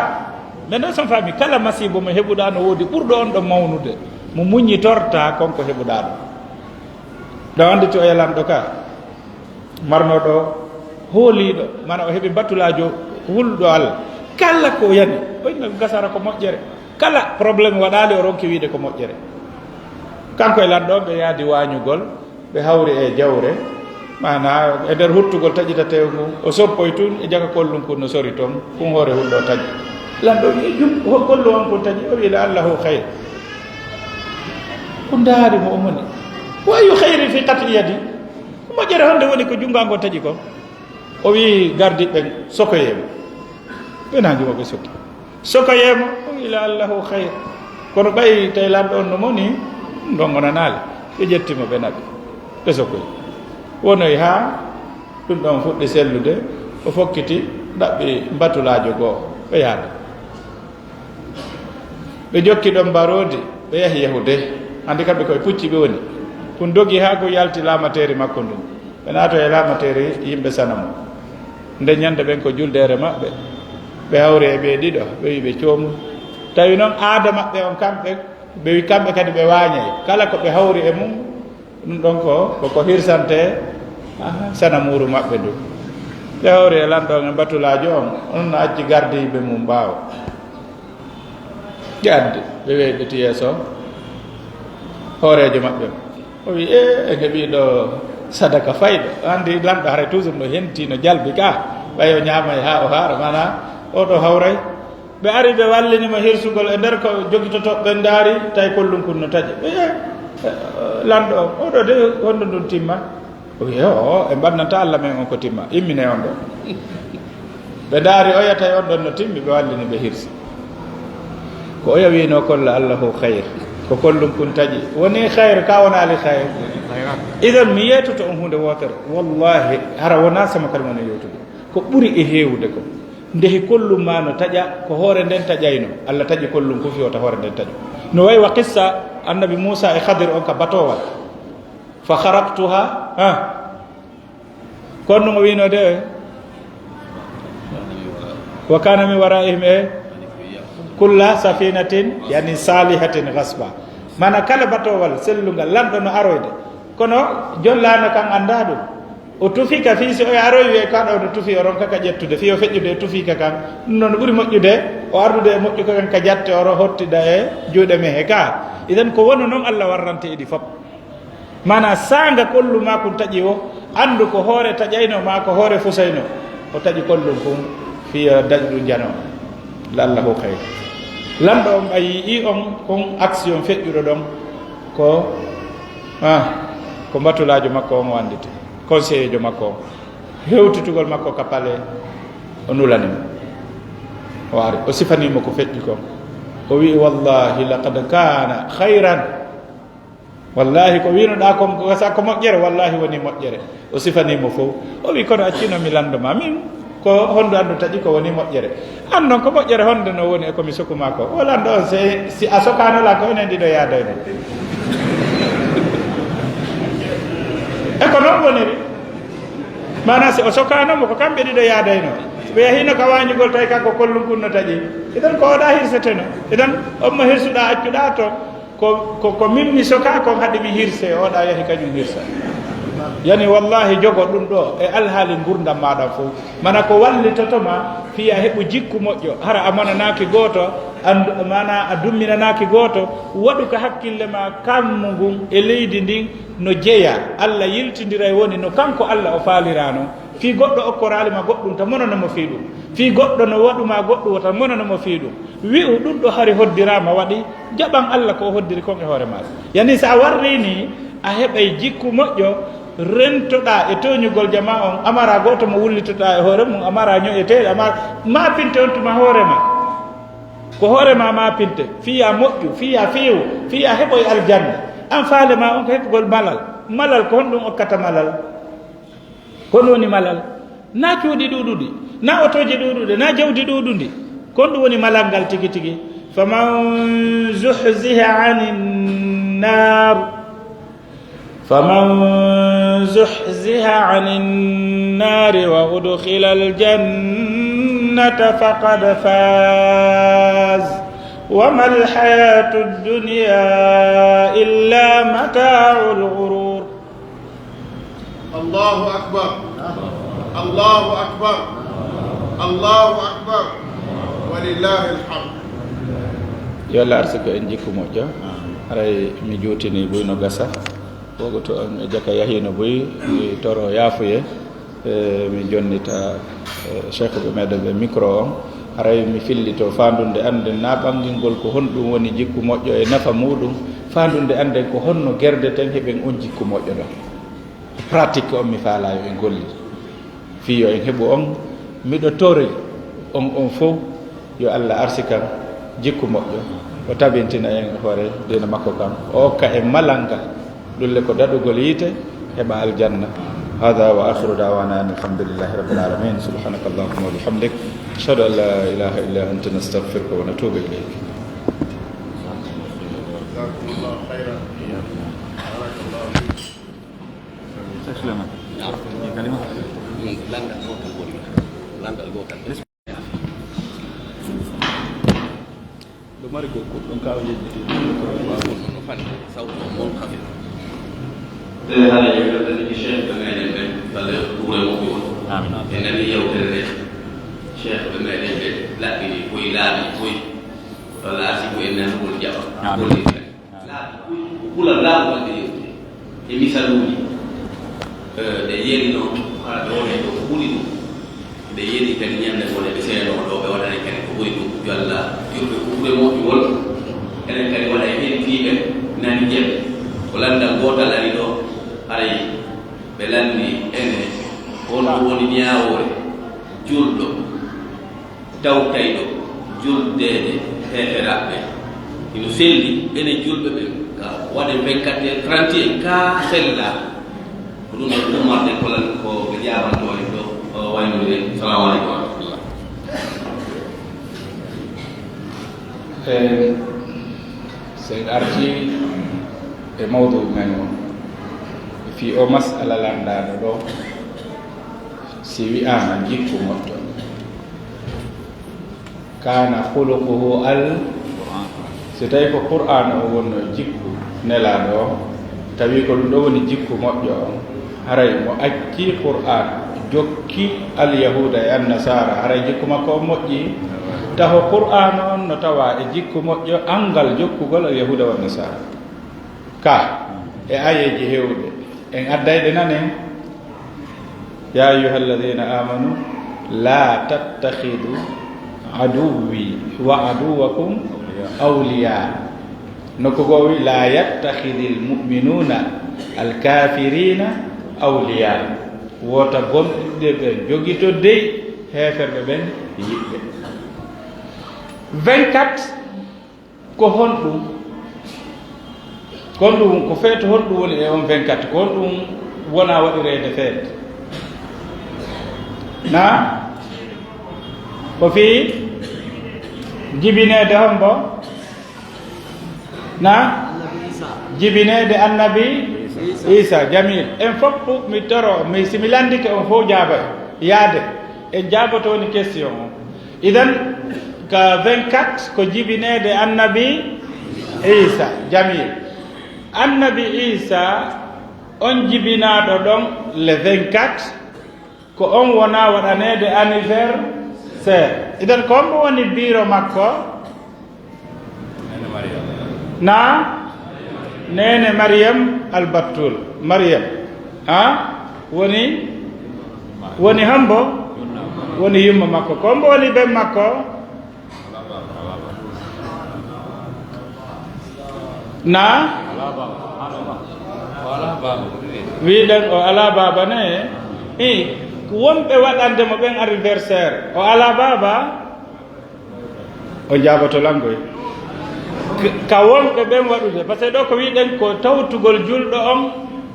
Men ɗo son faami, kala masiibo mo heɓuɗaa no woodi ɓurɗo on ɗo mawnude. Mo muññitorta kon ko heɓuɗaa ɗo. Ɗo anndi to e lanɗo ka, marnoɗo hooliiɗo, mana o heɓi batulaajo hulɗo Allah. Kala ko yani, o inna gasara ko moƴƴere. Kala problème waɗaali, o ronki wiide ko moƴƴere. Kanko e lanɗo on ɓe yaadi waañugol, ɓe hawri e jawre, mana e nder huttugol taƴitateewu ngun, o soppoy tun e jaka kollum kun no sori ton, kun hoore hulɗo taƴi. Lanɗo wi'i, "Jum, ho kollu on kun taƴi?" O wi'i, "La Allahu khayr." Ko ndaari mo o moni. "Wa ayu khayrin fi qat'i yadi?" Ko moƴƴere honde woni ko junngo an ngon taƴi kon? O wi'i gardi ɓen, "Sokoyee mo." Ɓe nangi mo, ɓe sokki. "Sokoyee mo." O wi'i, "La Allahu khayr." Kono ɓay tawi lanɗo on no moni, ɗum ɗon wonanaali. Ɓe ƴetti mo, ɓe naɓi. Ɓe sokoyi. Wonoyi haa ɗum ɗon fuɗɗi sellude, o fokkiti, ɗaɓɓi mbatulaajo goo, ɓe yaada. Ɓe jokki ɗon mbaroodi, ɓe yahi yahude. Anndi kamɓe koye pucci ɓe woni. Kun dogi haa ko yalti laamateeri makko ndun. Ɓe naato e laamateeri yimɓe sanamu. Nde ñande ɓen ko juldeere maɓɓe. Ɓe hawri e ɓe ɗiɗo, ɓe wi'i ɓe coomu. Tawi noon aada maɓɓe on kamɓe, ɓe wi kamɓe kadi ɓe waañay. Kala ko ɓe hawri e mum, ɗum ɗon ko, ko, ko hirsante, aha, sanamuuru maɓɓe ndu. Ɓe hawri e lanɗo on e mbatulaajo on, on no acci gardiiɓe mum ɓaawo. Ɓe addi, ɓe weeɓiti yeeso hooreejo maɓɓe. O wi, "E, en heɓii ɗo sadaka fayɗo." Anndi lanɗo haray toujours no henti, no jalbi ka. Ɓay o ñaamay haa o haara, mana o ɗo hawray. Ɓe ari, ɓe wallini mo hirsugol. E nder ko jogitoto, ɓe ndaari, tawi kollum kun no taƴi. Ɓe, "E, e, lanɗo on, oɗo de, honɗo ndun timma?" O wi, "O, o, en mbaɗnanta Allah men on ko timma. Immine on ɗo." Ɓe ndaari oya tawi on ɗon no timmi, ɓe wallini ɓe hirsi. Ko oya wiino kolla Allahu khayr. Ko kollum kun taƴi. Woni khayr, ka wonaali khayr. Idan mi yeetoto on huunde wootere. Wallahi, hara wonaa sama kadi wona yewtude. Ko ɓuri e heewude ko, ndehi kollum ma no taƴa, ko hoore nden taƴayno. Allah taƴi kollum kun fii wota hoore nden taƴu. No wayi wa qissa Annabi Muusa e Khadir on ka batowal. "Fa kharaqtuha", ha. Kono ɗum o wiino de, "Wa kana min wara'ihim e kulla safinatin, yani salihatin ghasba." Mana kala batowal sellungal lanɗo no aroyde. Kono jollaano kan anndaa ɗum. O tufi ka fii si o aroy wi'e ka ɗo no tufi o ronka ka ƴettude. Fii o feƴƴude e tufi ka kan. Ɗum noon ɓuri moƴƴude o ardude e moƴƴu ka kan ka jatte o ro hottida e juuɗe mehe ka. Idan ko wonu noon Allah warrante iɗi fop. Mana saanga kollu ma kun taƴi o, andu ko hoore taƴayno ma ko hoore fusayno. O taƴi kollum kun fiya daƴi ɗum jano. Lallahu khayr. Lanɗo on ɓay yi'i on kon action feƴƴuɗo ɗon ko, ah, ko mbatulaajo makko on o anditi. Conseiller jo makko on. Hewtitugol makko ka pale o nulani mo. O ari, o sifani mo ko feƴƴi kon. O wi'i, "Wallahi laqad kana khayran." Wallahi, ko wi'unoɗaa kon, ko gasa ko moƴƴere, wallahi woni moƴƴere. O sifanii mo fof. O wi'i, "Kono accino mi lanndo ma, min ko honɗum anndu taƴi ko woni moƴƴere? An noon ko moƴƴere honde no woni e ko mi soku ma ko?" O lanndo on, "Se, si a sokaano lan ko enen ɗiɗo yaadayno." E ko noon woniri. Maanaa si o sokaano mo ko kamɓe ɗiɗo yaadayno. Si ɓe yahiino ka waañugol tawi kanko kollum kun no taƴi. Idan ko oɗa hirseteno. Idan on mo hirsuɗaa accuɗaa to. Ko, ko, ko min mi sokaa kon haɗi mi hirse, oɗa yahi kañum hirsa. Yani, wallahi, jogo ɗum ɗo e alhaali ngurdam maaɗa fof. Mana ko wallitoto ma fii a heɓu jikku moƴƴo, hara a mananaaki gooto, and-, mana a dumminanaaki gooto, waɗu ka hakkille ma kammu ngun e leydi ndin no jeya, Allah yiltindiray woni no kanko Allah o faaliraano. Fii goɗɗo okkoraali ma goɗɗum, ta monano mo fii ɗum. Fii goɗɗo no waɗu ma goɗɗum, wota monano mo fii ɗum. Wi'u ɗum ɗo hari hoddiraama waɗi, jaɓan Allah ko o hoddiri kon e hoore maaɗa. Yani, so a warrii ni, a heɓay jikku moƴƴo, rentoɗaa e tooñugol jamaa on, a maraa gooto mo wullitoɗaa e hoore mum, a maraa ño'eteeɗo, a maraa, maapinte on tuma hoore ma. Ko hoore ma maapinte, fii a moƴƴu, fii a feewu, fii a heɓoy aljanna. An faale ma on ko heɓugol malal. Malal, ko honɗum okkata malal? Ko honɗum woni malal? Na cuuɗi ɗuuɗuɗi, na otooji ɗuuɗuɗi, na jawdi ɗuuɗundi. Ko honɗum woni malal ngal tigi tigi? فمن زحزح عن النار، فمن زحزح عن النار وأدخل الجنة فقد فاز، وما الحياة الدنيا إلا متاع الغرور. Allahu akbar. Allahu akbar. Allahu akbar. Walillahi alhamd. Yo Allah arsuku en jikku moƴƴo. Haray mi juutini buy no gasa. Wogoto on e jaka yahino buy, mi toro yaafuye. E, mi jonnita, e, cheikh ɓe meɗen ɓe micro on. Haray mi fillito faandunde annden na ɓangingol ko honɗum woni jikku moƴƴo e nafa muɗum. Faandunde annden ko honno gerdeten heɓen on jikku moƴƴo ɗon. Pratique on mi faalaa yo en gollir. Fii yo en heɓu on, miɗo tori on, on fow, yo Allah arsikan jikku moƴƴo, o tabintina en e hoore diina makko kan, o okka en malal ngal, ɗulle ko daɗugol yiite, heɓa aljanna. هذا وآخر دعوانا أن الحمد لله رب العالمين. سبحانك اللهم وبحمدك. أشهد أن لا إله إلا أنت، نستغفرك ونتوب إليك. جزاكم الله خيرا. بارك الله فيك. Cheikh Souleymane. Naam. Kalima. Lanndal gootal woni. Lanndal gootal. Ɗo mari ko, ko ɗon kawa yejjiti. No fani, sawtu on mon kafe. E hara yo yewtere nde cheikh ɓe meɗen ɓe, walla ɓure moƴƴo on. Amin. En nani yewtere nde cheikh ɓe meɗen ɓe laɓɓini koye laaɓi koye. Walla si ko en nani woni jaɓa. Amin. Woni Laabi, kulal laaɓuɗal ɗe yewti e misaluuji, eh, ɗe yeli noon, hara ɓe wonay ɗo ko ɓuri ɗum. Ɗe yeli kadi ñande goo ɗe ɓe seenoo ɗo, ɓe waɗanay kadi ko ɓuri ɗum. Yo Allah yoɓ ɓe ko ɓuri moƴƴugol. Enen kadi waɗa e heen fii ɓe nani jeɓe. Ko lanndal gootal ari ɗo, haray ɓe lanndi ene, honɗum woni ñaawoore juulɗo tawtayɗo juldeede heeferaaɓe ɓe. Hino selli enen julɓe ɓen, ka waɗen vingt-quatre heures, trente et un, ka sella. Ko ɗum ɗon ummarde kolal ko ɓe jaabanto en ɗo, o wayno en. Salamu aleykum wa rahmatullah. Eh, so en artii e mawdu men o, fii o masala lanndaaɗo ɗo, si wi'aama jikku moƴƴo, كان خلقه ال-، so tawi ko Qur'aana o wonno jikku Nelaaɗo o, tawi ko ɗum ɗo woni jikku moƴƴo on, haray mo acci Qur'aana, jokki Alyahuuda e Annasaara, haray jikku makko on moƴƴi. Taho Qur'aana on no tawa e jikku moƴƴo, anngal jokkugol Alyahuuda wa Annasaara. Ka e ayeeje heewɗe, en adday ɗe nanen. يا أيها الذين آمنوا لا تتخذوا عدوي وعدوكم أولياء. Nokku goo wi, لا يتخذ المؤمنون الكافرين أولياء. Wota gomɗinɓe ɓen jogito dey heeferɓe ɓen yiɓɓe. Vingt-quatre. Ko honɗum? Ko honɗum, ko feeto honɗum woni e on vingt-quatre? Ko honɗum wona waɗireede feet? Na? Ko fii jibineede hombo? Na? Jibineede Annabi Isa. Jamil. En fof mi toro, mi, si mi lanndike on fof jaabay. Yaade. En jaaboto woni question o. Idan, ka vingt-quatre ko jibineede Annabi Isa. Jamil. Annabi Isa, On jibinaaɗo ɗon le vingt-quatre, ko on wona waɗaneede anniversaire. Idan ko on mo woni biro makko? Na? Neene Mariyam Albattul. Mariyam. Ha? Woni? Woni hambo? Woni yumma makko. Ko on mo woni ben makko? Na? Wiɗen o ala baaba ne? I, wonɓe waɗande mo ɓen anniversaire. O ala baaba? O jaaboto langoy. K-, ka wonɓe ɓen waɗude. Parce que ɗo ko wiɗen ko tawtugol julɗo on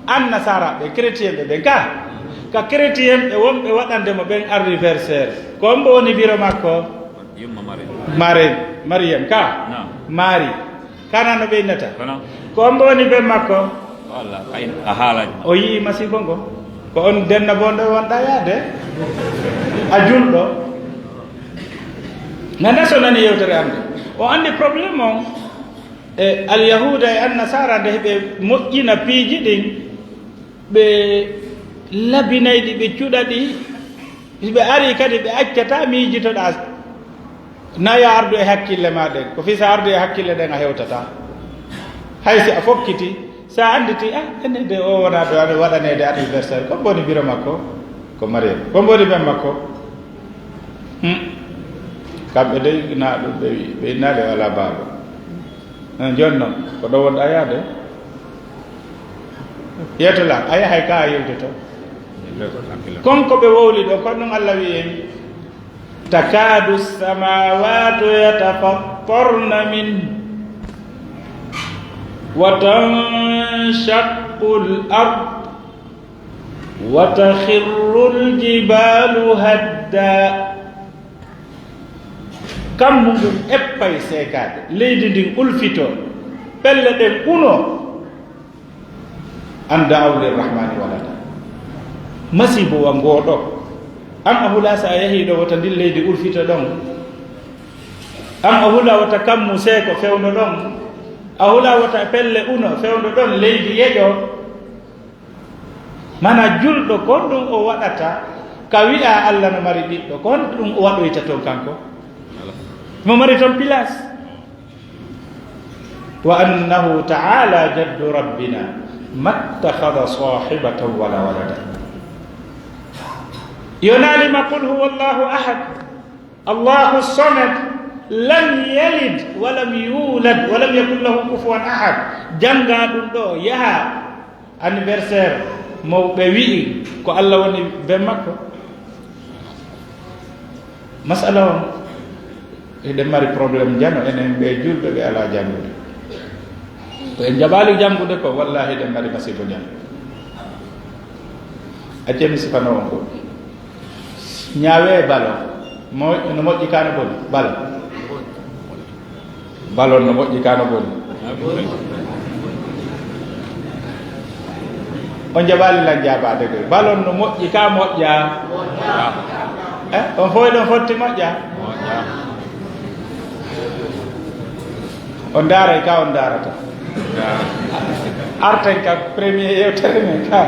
annasara ɓe, chrétien ɓe ɓen ka. Ka chrétien ɓe wonɓe waɗande mo ɓen anniversaire. Ko on mbo woni biro makko? Yumma Mariam. Mari, Mariam ka? Naam. Mari. Kana no ɓe innata? Kono? Ko on mbo woni ben makko? Walla, kay a haalani. O yii masibo ngo. Ko on denna bonɗo wonɗa yaade? A julɗo. Nanda so nani yewtere am nde. O andi problème on. E Alyahuuda e Annasara nde ɓe moƴƴina piiji ɗin, ɓe labinay ɗi, ɓe cuɗa ɗi, si ɓe ari kadi ɓe accata miijitoɗaa. Na ya ardu e hakkille ma ɗen. Ko fii sa ardu e hakkille ɗen a hewtata. Hay si a fokkiti, sa anditi, ah, ene de o wona ɗo aɗa waɗaneede anniversaire. Ko mboni biro makko? Ko Mariam. Ko mboni ben makko? Hmm. Kamɓe de na ɗum ɓe wi, ɓe innaade wala baaba. Eh, jooni noon, ko ɗo wonɗa yaade? Yeeto la, a yahay ka a yewtoto. Kon ko ɓe wowli ɗo, kon ɗum Allah wi en, "Takadu samawatu yatafattarna min, wa tanshaqqu al-ard, wa takhirru al-jibalu hadda." Kammu ngun eppay seekaade, leydi ndin ulfito, pelle ɗen uno. An da'aw lirrahmani walada. Masiibo wa ngooɗo. An a hula sa a yahii ɗo wota ndin leydi ulfito ɗon. An a hula wota kammu seeko fewndo ɗon. A hula wota pelle uno fewndo ɗon leydi yeƴo. Mana julɗo, ko honɗum o waɗata ka wi'a Allah no mari ɓiɗɗo? Ko honɗum o waɗoyta ton kanko? Mo mari ton pilas. Wa annahu ta'ala jaddu rabbina mattakhadha sahibatan wala walada. Yonali ma qul huwa Allahu ahad. Allahu samad, lam yalid wa lam yulad wa lam yakun lahu kufuwan ahad. Jannga ɗum ɗo, yaha anniversaire mo ɓe wi'i ko Allah woni ben makko. Masala on, eɗen mari problème jano, enen ɓe julɓe ɓe ala janngude. To en jaɓali janngude ko, wallahi eɗen mari masibo jano. Accee mi sifano on ko. Ñaawe e ballon. Mo-, no moƴƴi ka no boni? Ballon. Ballon no moƴƴi ka no boni? On jaɓali lan jaabaade koy. Ballon no moƴƴi ka moƴƴa? Eh, on fof eɗon fotti moƴƴa? On ndaaray ka on ndaarata. Arten ka premier yewtere men ka.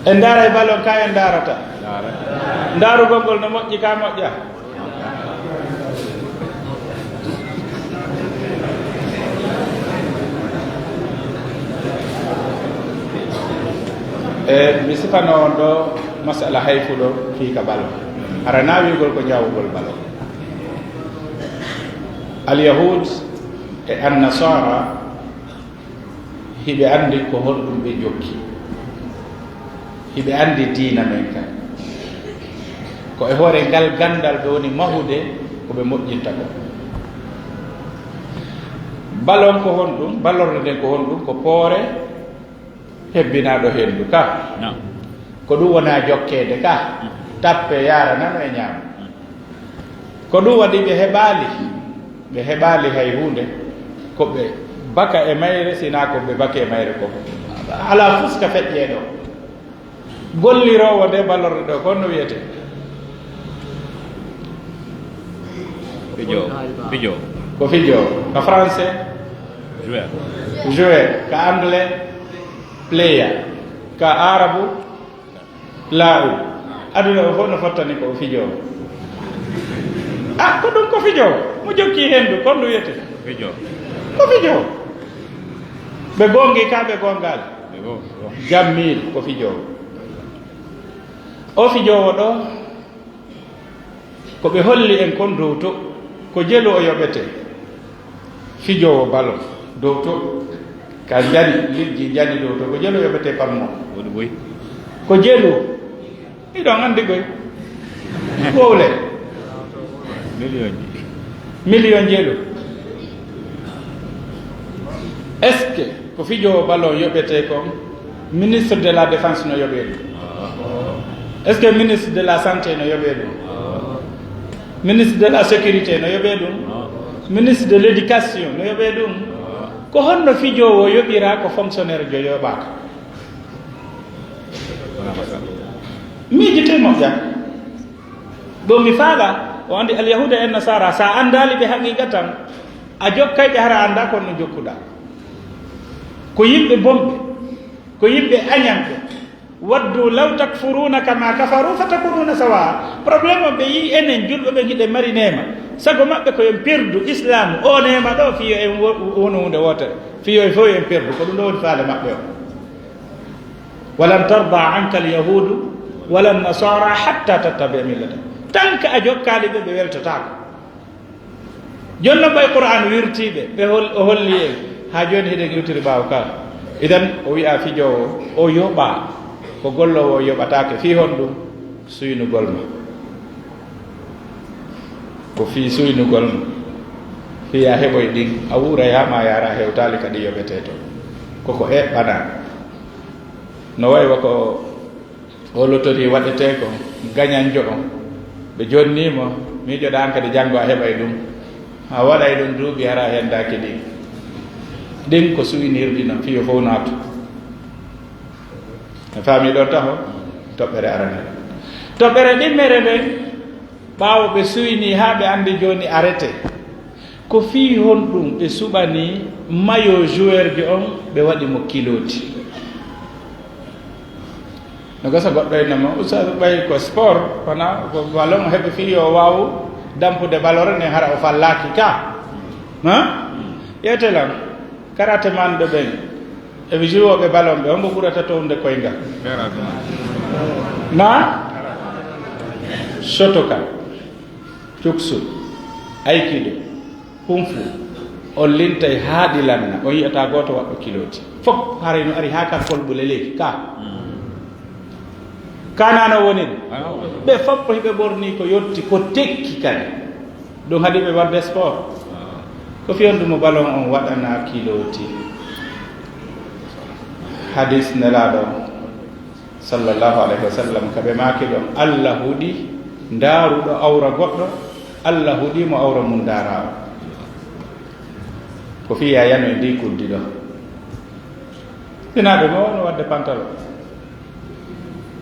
En ndaaray ballon ka en ndaarata. Ndaarugol ngol no moƴƴi ka moƴƴa. E mi sifano on ɗo masala hay fuɗo fii ka ballon. Hara na wi'ugol ko ñaawugol ballon. Alyahud e Annasara, hiɓe anndi ko honɗum ɓe jokki. Hiɓe anndi diina men kan. Ko e hoore ngal ganndal ɓe woni mahude ko ɓe moƴƴinta ko. Ballon ko honɗum? Ballorde nden ko honɗum? Ko poore hebbinaaɗo henndu ka. Naam. Ko ɗum wona jokkeede ka. Tappe yaara nano e ñaamo. Ko ɗum waɗi ɓe heɓaali, ɓe heɓaali hay huunde, ko ɓe baka e mayre, sinaa ko ɓe baki e mayre ko. Alaa fuska feƴƴee ɗo. Golliroowo nde ballorde ɗo, ko honno wiyetee? Fijo, fijo. Ko fijo. Ka français? Joueur. Joueur. Ka anglais? Leya ka Arabu laa'u. Aduna o fof no fottani ko o fijoowo. Ah, ko ɗum ko fijoowo. Mo jokki henndu, kon ɗum wiyete? Fijoowo. Ko fijoowo. Ɓe goongi ka, ɓe goongaali. Ɓe goongi. Jammil ko fijoowo. O fijoowo ɗo, ko ɓe holli en kon dow to, ko jelu o yoɓete. Fijoowo ballon dow to, ka njani, liƴƴi njani dow to, ko jelu yoɓete par mois. Woni boy. Ko jelu. Miɗon anndi koy. Wowle. Million ji. Million jelu. Est-ce que ko fijoowo ballon yoɓete kon, ministre de la défense no yoɓe ɗum? Est-ce que ministre de la santé no yoɓe ɗum? Ministre de la sécurité no yoɓe ɗum? Ministre de l'éducation no yoɓe ɗum? Ko honno fijoowo yoɓira ko fonctionnaire jo yoɓaaka? Miijitee moƴƴa. Ɗum mi faala, o anndi Alyahuuda e Nasaara, sa anndaali ɓe haqiiqatan, a jokkay ɓe hara a anndaa kon no jokkuɗaa. Ko yimɓe bonɓe, ko yimɓe añanɓe. Waddu law takfuruuna kama kafaru fatakunuuna sawaa. Problème on ɓe yii enen julɓe ɓen hiɗen mari neema. Sago maɓɓe ko en perdu Islaamu, o neema ɗo, fii yo en wo-, wonu huunde wootere. Fii yo en fof en perdu, ko ɗum ɗo woni faale maɓɓe o. Walan tarda anka alyahuudu wala nasaara hatta tattabi'a millatahum. Tan ka a jokkaali ɓe, ɓe weltotaako. Jooni non ɓay Qur'aan wirtii ɓe, ɓe hol-, o holli en, haa jooni hiɗen iwtiri ɓaawo ka. Idan, o wi'a fijoowo, o yoɓa, ko golloowo o yoɓataake. Fii honɗum? Suynugol ma. Ko fii suynugol ma. Fii a heɓoy ɗin, a wuuray haa ma yaara hewtaali kadi yoɓetee to. Koko eɓɓanaa. No way wa ko o lotori waɗetee ko gañanjo on. Ɓe jonnii mo, miijoɗaa an kadi janngo a heɓay ɗum. A waɗay ɗum duuɓi hara a hendaaki ɗi. Ɗin ko suynirɗi non, fii yo fof naatu. A faami ɗon taho? Toɓɓere aranere. Toɓɓere ɗimmere nden, ɓaawo ɓe suynii haa ɓe anndi jooni arete. Ko fii honɗum ɓe suɓanii mayo joueur jo on, ɓe waɗi mo kilooti? No gasa goɗɗo e nama, Oustaz, ɓay ko sport, kono ko ballon heɓi fii yo waawu dampude ballon nden hara o fallaaki ka. Ha? Ƴeewte lan, karate man ɓe ɓen, e ɓe jouooɓe ballon ɓe, hombo ɓurata townde koyngal? Na? Shotokan, Kyokushin, Aikido, Kung Fu, on lintay haa ɗi lanna, on yi'ata gooto waɗɗo kilooti. Fof haray no ari haa ka kolɓule leydi, ka. Kana no woni? Ɓe fof hiɓe ɓorni ko yotti, ko tekki kadi. Ɗum haɗi ɓe waɗde sport. Ko fii honɗum ballon on waɗanaa kilooti? Hadis Nelaaɗo sallallahu alayhi wa sallam, ka ɓe maaki ɗon, Allah huɗi ndaaruɗo awra goɗɗo, Allah huɗi mo awra mum ndaaraawo. Ko fii ya yano e ndi kuddi ɗo. Sinaa ɓe mo wano waɗde pantalon.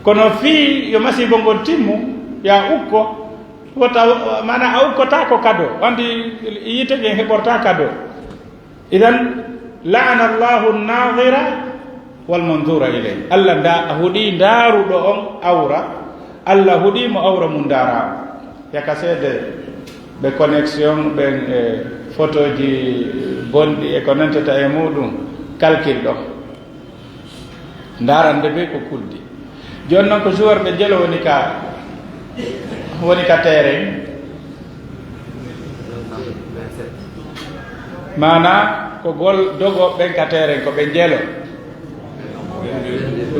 Kono fii yo masiibo ngon timmu, ya ukko, wota, mana a ukkotaako kado, anndi yiite ɓen heɓorta kado. Idan, la'ana Allahu an-nadhira wal manzura ilayh. Allah nda-, a huɗi ndaaruɗo on awra, Allah huɗi mo awra mum ndaara. Yaka seede ɓe connexion ɓen e photoji bonɗi e ko nantata e muɗum, calcul ɗo. Ndarande ɓe ko kuddi. Jooni noon ko joueur ɓe jelo woni ka, woni ka terrain. Maana ko gol dogo ɓen ka terrain ko ɓe jelo.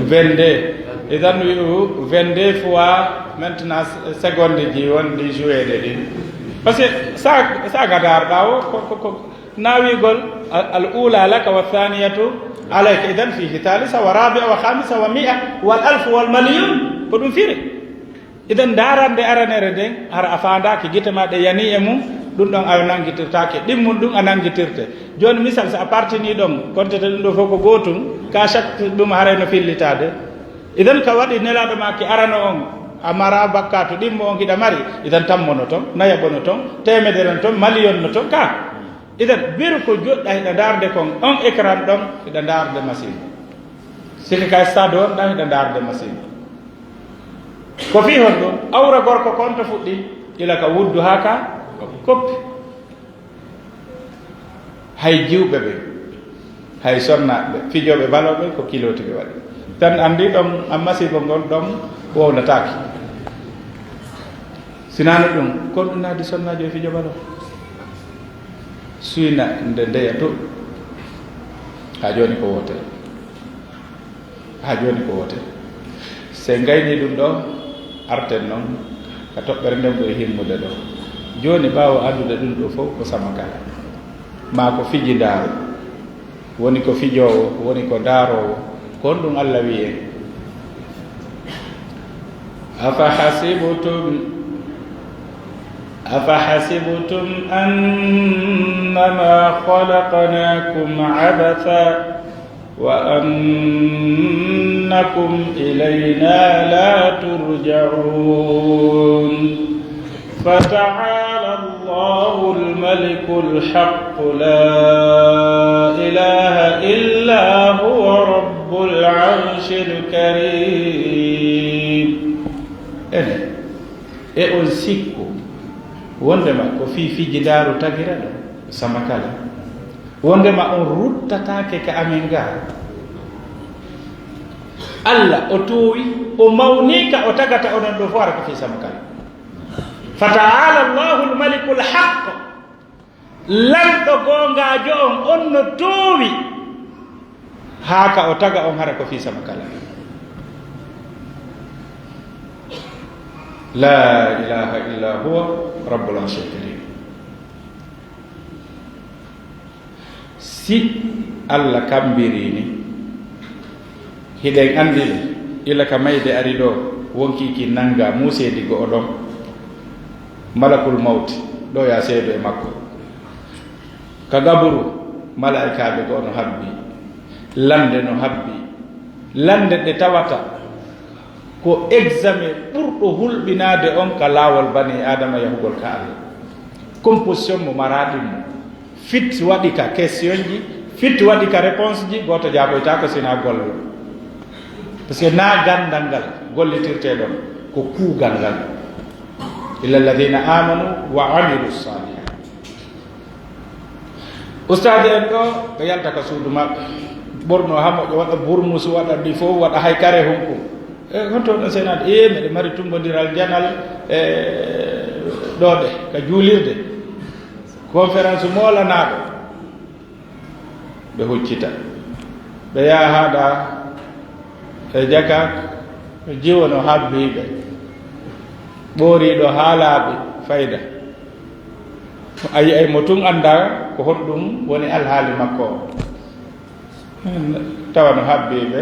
Vingt-deux. Idan wi'u vingt-deux fois maintenant seconde ji wonɗi joué ɗe ɗin. Parce que sa, sa gadar ɗa o, ko, ko, ko, Nawigol, al, al ula laka wa thaniyatu alayka. Idan fihi thalitha wa rabia wa khamisa wa mi'a wal alfu wal maliyun. Ko ɗum firi. Idan ndarande aranere nden, hara a faandaaki gite ma ɗe yani e mum, ɗum ɗon a nangitirtaake. Ɗimmun ɗum a nangitirte. Jooni misal, so a partini ɗon, kontete ɗum ɗo fof ko gootum, ka chaque ɗum haray no fillitaade. Idan ka waɗi Nelaaɗo ma ki arano on, a mara bakkatu, ɗimmo on hiɗa mari, idan tammo no ton, naya bono ton, temedere no ton, maliyon no ton, ka. Idan, beru ko joɗɗa hiɗa ndaarde kon, on écran ɗon, hiɗa ndaarde machine. Sike ka stade wonɗa, hiɗa ndaarde masiiba. Ko fii honɗum? Awra gorko kon to fuɗɗi, ila ka wuddu haa ka koppi. Hay jiwɓe ɓe, hay sonnaaɓe ɓe, fijooɓe balo ɓe, ko kilooti ɓe waɗi. Tan anndi ɗon, an masiiba ngon ɗon wowlataake. Sinaano ɗum, kon ɗum naadi sonnaajo e fijo balo. Suyna nde ndeya to. Haa jooni ko wootere. Haa jooni ko wootere. Se ngayni ɗum ɗo, arten noon ka toɓɓere nden ɓuri himmude ɗo. Jooni, ɓaawo addude ɗum ɗo fof, ko samakala. Maa ko fijindaaru. Woni ko fijoowo, woni ko daaroowo. Ko honɗum Allah wi'i en? أفحسبتم، أفحسبتم أنما خلقناكم عبثا وأنكم إلينا لا ترجعون. فتعالى الله الملك الحق لا إله إلا هو رب العرش الكريم. Ene, e on sikku wondema ko fii fijindaaru tagira ɗo, samakala? Wondema on ruttataake ka amen ga? Allah o toowi, o mawni ka o tagata onon ɗo fof, hara ko fii samakala. فتعالى الله الملك الحق. Lanɗo goongaajo on, on no toowi haa ka o taga on, hara ko fii samakala. لا إله إلا هو رب العرش الكريم. Si Allah kambirii ni, hiɗen anndi ɗum, ila ka mayde ari ɗo, wonkii kin nanngaa muuseedi go'o ɗon, malakul mawti, ɗo ya seedo e makko. Ka gaburu, malaa'ikaaɓe go'o no habbi, lannde no habbi, lannde nde tawata ko examen ɓurɗo hulɓinaade on ka laawol banii Aadama yahugol ka Allah. Composition mo maraaɗi mo. Fit waɗi ka question ji, fit waɗi ka réponse ji, gooto jaaboytaako sinaa golluɗo. Parce que naa ganndal ngal gollitirtee ɗon, ko kuugal ngal. إلا الذين آمنوا وعملوا الصالحات. Ustaade en ɗo, ɓe yalta ka suudu maɓɓe, ɓorno haa moƴƴa, waɗa burmusu, waɗa ɗi fof, waɗa hay kare hunku. E, honto ɗon senaade? E, meɗe mari tumbondiral janal, e, ɗo ɗe, ka juulirde. Conférence moolanaaɗo. Ɓe huccita. Ɓe yaha haaɗa e jaka, jiwo no habbii ɓe. Ɓooriiɗo haa laaɓi fayda. A yi'ay mo tun anndaa ko honɗum woni alhaali makko o. Tawa no habbii ɓe.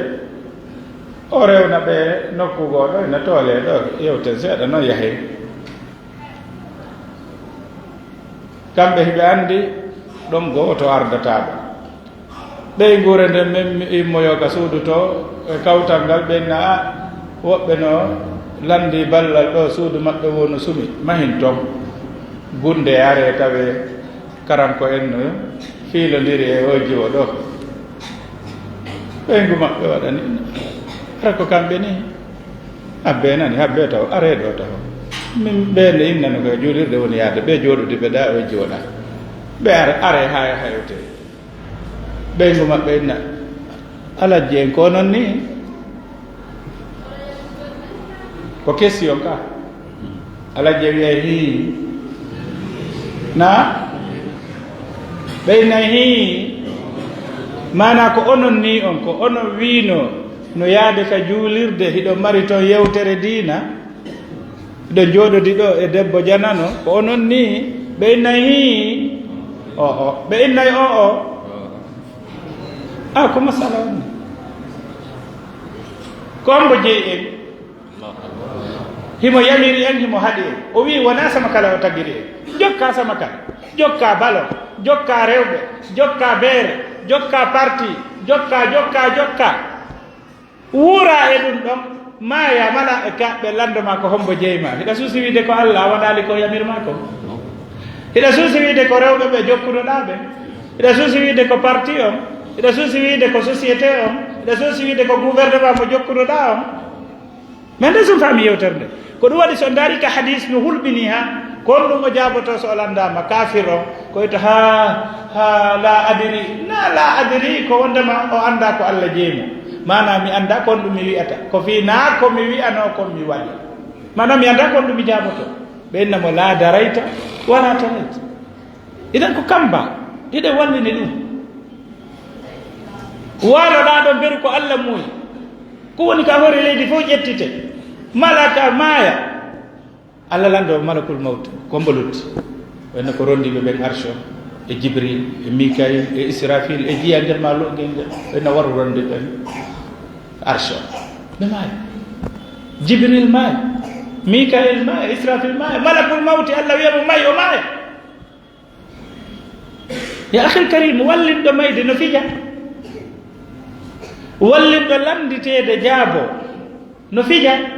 O rewna ɓe nokku goo ɗo, ina toolee ɗo, yewten seeɗa, noon yahee. Kamɓe hiɓe anndi ɗon gooto ardataa ɓe. Ɓeynguure nden men immoyoo ka suudu to, e kawtal ngal, ɓe na, a, woɓɓe no lanndii ballal ɗo, suudu maɓɓe woo no sumi, mahin ton. Gunnde aree tawee karanko en no fiilondiri e oo jiwo ɗo. Ɓeyngu maɓɓe waɗani, hara ko kamɓe nii. Habbe nani, habbe taw, aree ɗo taw. Min ɓe nde innano ko e juulirde woni yaade, ɓe jooɗude ɓe ɗa, o jiwoɗa. Ɓe are, aree haa hewte. Ɓeyngu maɓɓe inna, Alajji en ko onon ni? Ko question ka. Alajji en wi'ay hii. Na? Ɓe inna hii. Maana ko onon ni on, ko onon wiino no yaade ka juulirde, hiɗo mari ton yewtere diina. Hiɗo jooɗodi ɗo e debbo janano, ko onon ni? Ɓe innay hii. O, o. Ɓe innay o, o. A, ko masala on ni? Ko hombo jeyi en? Himo yamiri en, himo haɗi en. O wi'i wonaa sama kala o tagiri en. Jokkaa sama kala. Jokkaa balo. Jokkaa rewɓe. Jokkaa beere. Jokkaa parti. Jokkaa, jokkaa, jokkaa. Wuuraa e ɗum ɗon. Maayaa, mala e ka ɓe lanndo ma ko hombo jeyi ma. Hiɗa suusi wiide ko Allah, a waɗaali ko yamir ma ko. Hiɗa suusi wiide ko rewɓe ɓe jokkunoɗaa ɓe. Hiɗa suusi wiide ko parti on. Hiɗa suusi wiide ko société on. Nde so si wiide ko gouvernement mo jokkunoɗaa on. Mais nde so faami yewtere nde. Ko ɗum waɗi so ndaari ka hadis no hulɓini ha, kon ɗum o jaaboto so o landaama kafir o, ko wiyta ha, ha la adiri. Na la adiri ko wondema o annda ko Allah jeyi mo. Maanaam mi annda kon ɗum mi wi'ata. Ko fii na ko mi wi'anoo kon mi waɗi. Maanaam mi annda kon ɗum mi jaaboto. Ɓe inna mo la darayta, wala tarayta. Idan ko kamba, hiɗe wallini ɗum. Waaloɗaa ɗon beru ko Allah muuyi. Ko woni ka hoore leydi fof ƴettite. Malaka maaya. Allah lanndo malakul mawt, kombo lutti. Ɓen ko rondiiɓe ɓen arsh o, e Jibril, e Mikail, e Israfil, e jiyangel ma lo'ngel ngel. Ɓen waru rondi ɓen arsh o. Ɓe maaya. Jibril maaya. Mikail maaya, Israfil maaya. Malakul mawti Allah wiya mo may o maaya. Ya akhil karim, wallinɗo mayde no fija. Wallinɗo lannditeede jaabo no fija.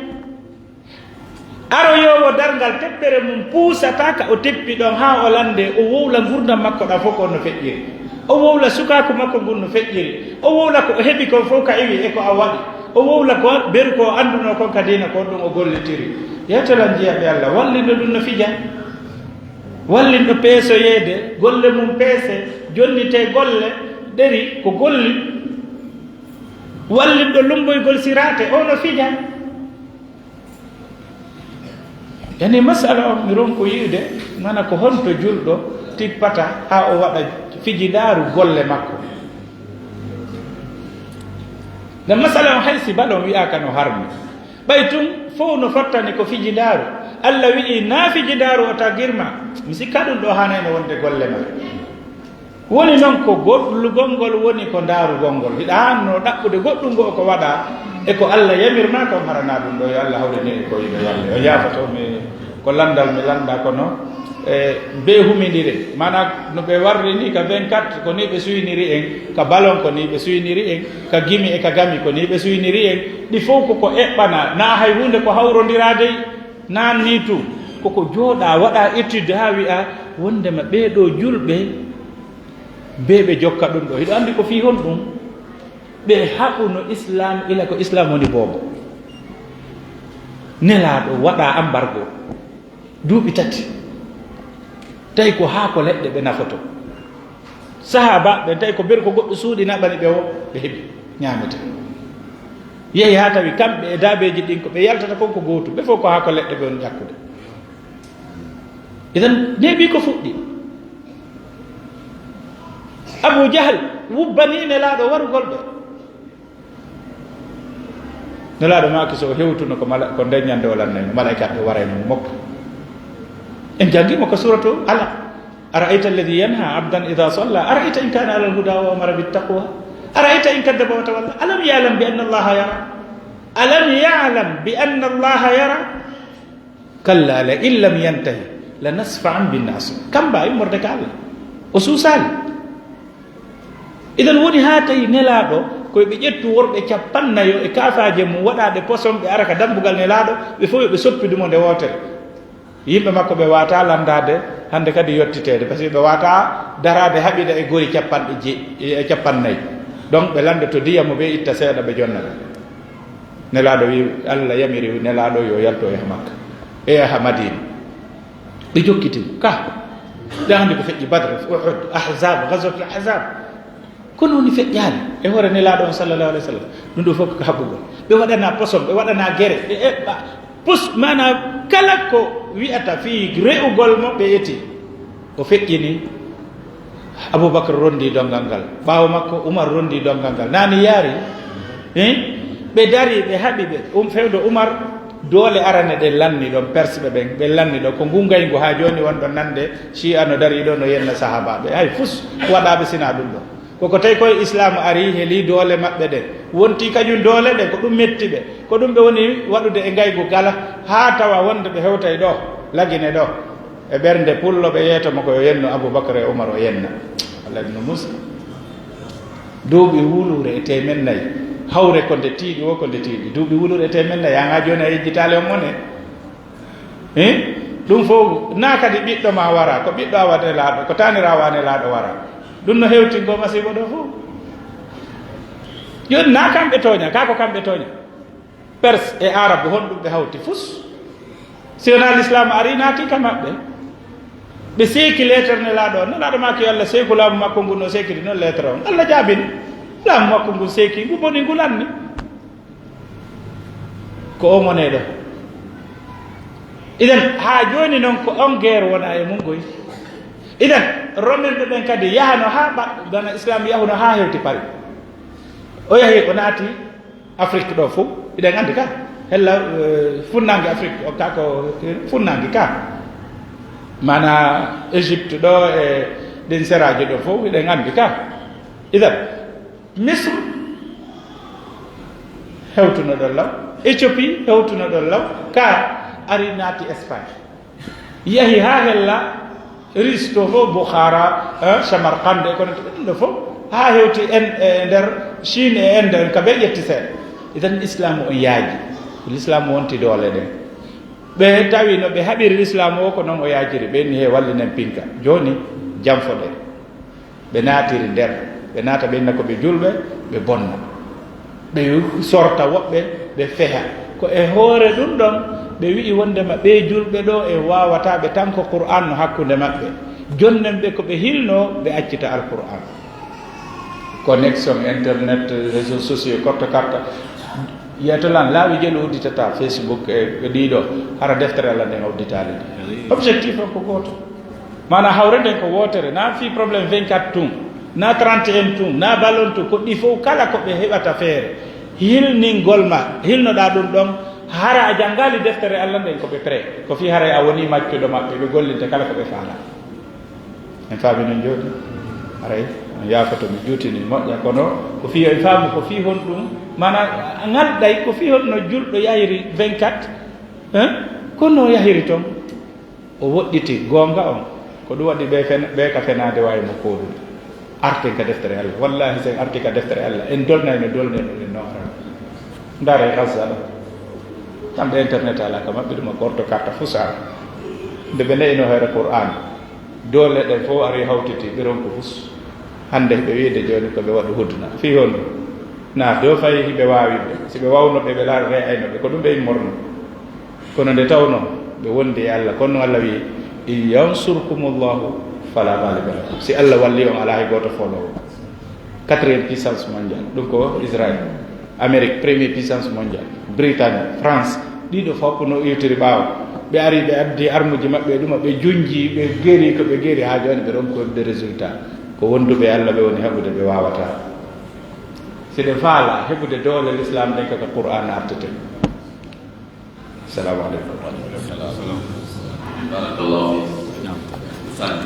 Aroyoowo darngal teppere mum puusata ka o teppi ɗon haa o lannde, o wowla ngurdam makko ɗam fof ko no feƴƴiri. O wowla sukaaku makko ngun no feƴƴiri. O wowla ko o heɓi kon fof ka iwi e ko a waɗi. O wowla ko beru ko o anndunoo kon ka diina ko ɗum o gollitiri. Yewtelan jiyaɓe Allah, wallinɗo ɗum no fija. Wallinɗo peesoyeede, golle mum peese, jonnitee golle, ɗeri ko golli. Wallinɗo lumboygol siraate, o no fija. Yani masala on mi ronku yi'ude, mana ko honto julɗo tippata haa o waɗa fijidaaru golle makko. Nde masala on hay si balon wi'aaka no harmi. Ɓay tun fow no fottani ko fijidaaru. Allah wi'i, "Naa fijidaaru o tagirma." Mi sikka ɗum ɗo haanayno wonde golle ma. Woni non ko gollugol ngol woni ko ndaarugol ngol. Hiɗa haanno ɗaɓɓude goɗɗum ngo ko waɗa e ko Allah yamirma kon harana ɗum ɗo. Yo Allah hawrine en ko yiɗo Allah. Yo yaafoto mi ko landal mi landa kono, e, be humindire. Mana no ɓe warri ni ka vingt-quatre ko ni ɓe suyniri en, ka ballon ko ni ɓe suyniri en, ka gimi e ka gami ko ni ɓe suyniri en. Ɗi fow ko ko eɓɓana, na hay hunde ko hawrondiraade. Naan ni tun, koko jooɗa, waɗa étude haa wi'a wondema ɓee ɗoo julɓe, be ɓe jokka ɗum ɗoo. Hiɗo anndi ko fii honɗum? Ɓe haɓuno Islam, ila ko Islam woni boobo. Nelaaɗo waɗa embargo duuɓi tati. Tawi ko haako leɗɗe ɓe nafoto. Sahaaba ɓen tawi ko beru ko goɗɗo suuɗi naɓani ɓe o, ɓe heɓi ñaamete. Yehi haa tawi kamɓe e daabeeji ɗin ko ɓe yaltata kon ko gootum, ɓe fof ko haako leɗɗe ɓe woni ƴakkude. Idan neeɓi ko fuɗɗi. Abu Jahal wubbani Nelaaɗo warugol ɓe. Nelaaɗo maaki so o hewtuno ko mala-, ko nden ñande o lannayno, malaa'ikaaɓe warayno mo mokko. En janngi mo ko suuratu Alaq. أرأيت الذي ينهى عبدا إذا صلى أرأيت إن كان على الهدى وأمر بالتقوى أرأيت إن كذب وتولى ألم يعلم بأن الله يرى ألم يعلم بأن الله يرى كلا لئن لم ينته لنسفعا بالناصية. Kamba immorde ka Allah. O suusaali. Idan woni haa tawi Nelaaɗo, ko ɓe ƴettu worɓe cappannayo e kaafaaje mum, waɗa ɗe poson, ɓe ara ka dambugal Nelaaɗo, ɓe fof yo ɓe soppidu mo nde wootere. Yimɓe makko ɓe waata lanndaade, hannde kadi yottiteede, parce que ɓe waata daraade haɓida e gori capanɗe je-, e capannayi. Donc, ɓe lanndoto diyam mo ɓe itta seeɗa, ɓe jonna ɗum. Nelaaɗo wi, Allah yamiri Nelaaɗo yo yalto e Makka, e yaha Madina. Ɓe jokkiti ka. Ɓe anndi ko feƴƴi Badr, Uhud, Ahzab, Ghazwatul Ahzab. Kono woni feƴƴaani e hoore Nelaaɗo on sallallahu alaihi wasallam. Ɗum ɗo fof ko haɓugol. Ɓe waɗana poson, ɓe waɗana gere, ɓe eɓɓa pus, maanaam kala ko wi'ata fii re'ugol mo ɓe eti. O feƴƴini, Abubakar rondi donngal ngal. Ɓaawo makko, Umar rondi donngal ngal. Naani yaari, eh? Ɓe dari, ɓe haɓi ɓe. Um, fewndo Umar, doole arane ɗen lanni ɗon, Persɓe ɓen, ɓe lanni ɗon. Ko ngu ngayngu haa jooni wonɗo nande, Shi'a no dari ɗo, no yenna sahaabaaɓe. Hay fus waɗaaɓe sinaa ɗum ɗo. Ko ko tawi koye Islaam ari, heli doole maɓɓe ɗen. Wonti kañum doole ɗen, ko ɗum metti ɓe. Ko ɗum ɓe woni waɗude e ngaygu kala, haa tawa wonde ɓe hewtay ɗo, Lagine ɗo. E ɓernde pullo ɓe yeeto mo ko yo yenno Abubakar e Umar o yenna. Walla Ibnu Musa. Duuɓi wuluure e teemen nayi. Hawre ko nde tiiɗi wo ko nde tiiɗi. Duuɓi wuluure e teemen nayi. An haa jooni a yejjitaali on mone. Eh? Ɗum fof, naa kadi ɓiɗɗo ma wara, ko ɓiɗɗo awa nelaaɗo, ko taaniraawo a nelaaɗo wara. Ɗum no hewtingoo masiibo ɗo fof. Jooni na kamɓe tooña, kaa ko kamɓe tooña. Perse e Arabu, honɗum ɓe hawti fus? Si wonaa Lislaam ari naati ka maɓɓe. Ɓe seeki leetere Nelaaɗo on. Nelaaɗo maaki yo Allah seeku laamu makko ngun no seekiri non leetere on. Allah jaabini. Laamu makko ngun seeki, ngu boni, ngu lanni. Ko on woni ɗo. Idan, haa jooni non ko on geer wona e mun goy. Idan, Romen ɓe ɓen kadi yahano haa ɓa-, bana Islaam yahuno haa hewti Paris. O yahi, o naati Afrique ɗo fof, hiɗen anndi ka. Hella, eh, funnaange Afrique, o ka ko, eh, funnaange ka. Mana Égypte ɗo e ɗin seraaji ɗo fof, hiɗen anndi ka. Idan, Misr hewtuno ɗon law, Éthiopie hewtuno ɗon law, ka ari naati Espagne. Yahi haa hella Riis to fof, Bukhara, eh, Samarkand e kono ɗum ɗo fof, haa hewti en e nder Chine e Inde en, ka ɓe ƴetti seeɗa. Idan Islaam on yaaji, Islaam wonti doole ɗen. Ɓe tawi no ɓe haɓiri Islaam o, ko non o yaajiri. Ɓe ni he wallinen pinka. Jooni janfoɗe. Ɓe naatiri nder, ɓe naata ɓe inna ko ɓe julɓe, ɓe bonna. Ɓe sorta woɓɓe, ɓe feha. Ko e hoore ɗum ɗon, ɓe wi'i wondema ɓe julɓe ɗo e waawataa ɓe tan ko Qur'an no hakkunde maɓɓe. Jonnen ɓe ko ɓe hilno, ɓe accita Al-Qur'an. Connexion, internet, réseaux sociaux, korto karta. Yeeto lan laawi jelu udditata Facebook e, e ɗiɗo, hara deftere Allah nden udditaali ɗi. Objectif on ko gooto. Maanaa hawre nden ko wootere, na fii problème vingt-quatre tun, na trente et un tun, na ballon tun, ko ɗi fof kala ko ɓe heɓata feere. Hilningol ma, hilnoɗaa ɗum ɗon, hara a janngaali deftere Allah nden ko ɓe prêt. Ko fii haray a woni maccuɗo maɓɓe, ɓe gollinta kala ko ɓe faalaa. En faami non jooni? Haray, on yaafoto mi juutini moƴƴa, kono ko fii en faamu ko fii honɗum, maanaa ngal ɗay ko fii honno julɗo yahiri vingt-quatre, hein? Kono yahiri ton. O woɗɗiti goonga on. Ko ɗum waɗi ɓe fen-, ɓe ka fenaade waawi mo kooɗude. Arten ka deftere Allah. Wallahi, sen arti ka deftere Allah, en dolnay no dolnay no ɗen no arano. Ndaare Gaza ɗo. Kamɓe internet alaa ka maɓɓe, ɗum a korto karta fuu saara. Nde ɓe ne'ino hoore Qur'an, doole ɗen fof ari hawtiti, ɓe ronku fus. Hannde ɓe wiide jooni ko ɓe waɗu hudna. Fii honɗum? Na do fayi hiɓe waawi ɓe. Si ɓe waawno ɓe, ɓe laara re ayno ɓe. Ko ɗum ɓe immorno. Kono nde tawnoo ɓe wondi e Allah, kono Allah wi'i, "In yansurkumullahu fala ghaliba lakum." Si Allah walli on, alaa hay gooto fooloowo. Quatrième puissance mondiale, ɗum ko Israël. Amérique, première puissance mondiale. Britannie, France, ɗiɗo fof no iwtiri ɓaawo. Ɓe ari, ɓe addi armuji maɓɓe e ɗuma, ɓe junji, ɓe geri ko ɓe geri haa jooni, ɓe ronkude résultat. Ko wonduɓe e Allah ɓe woni haɓude, ɓe waawataa. Si ɓe faala heɓude doole Lislaam ɗen, ko ka Qur'an artete. Assalamu aleykum. Barakallahu fiik. Sani.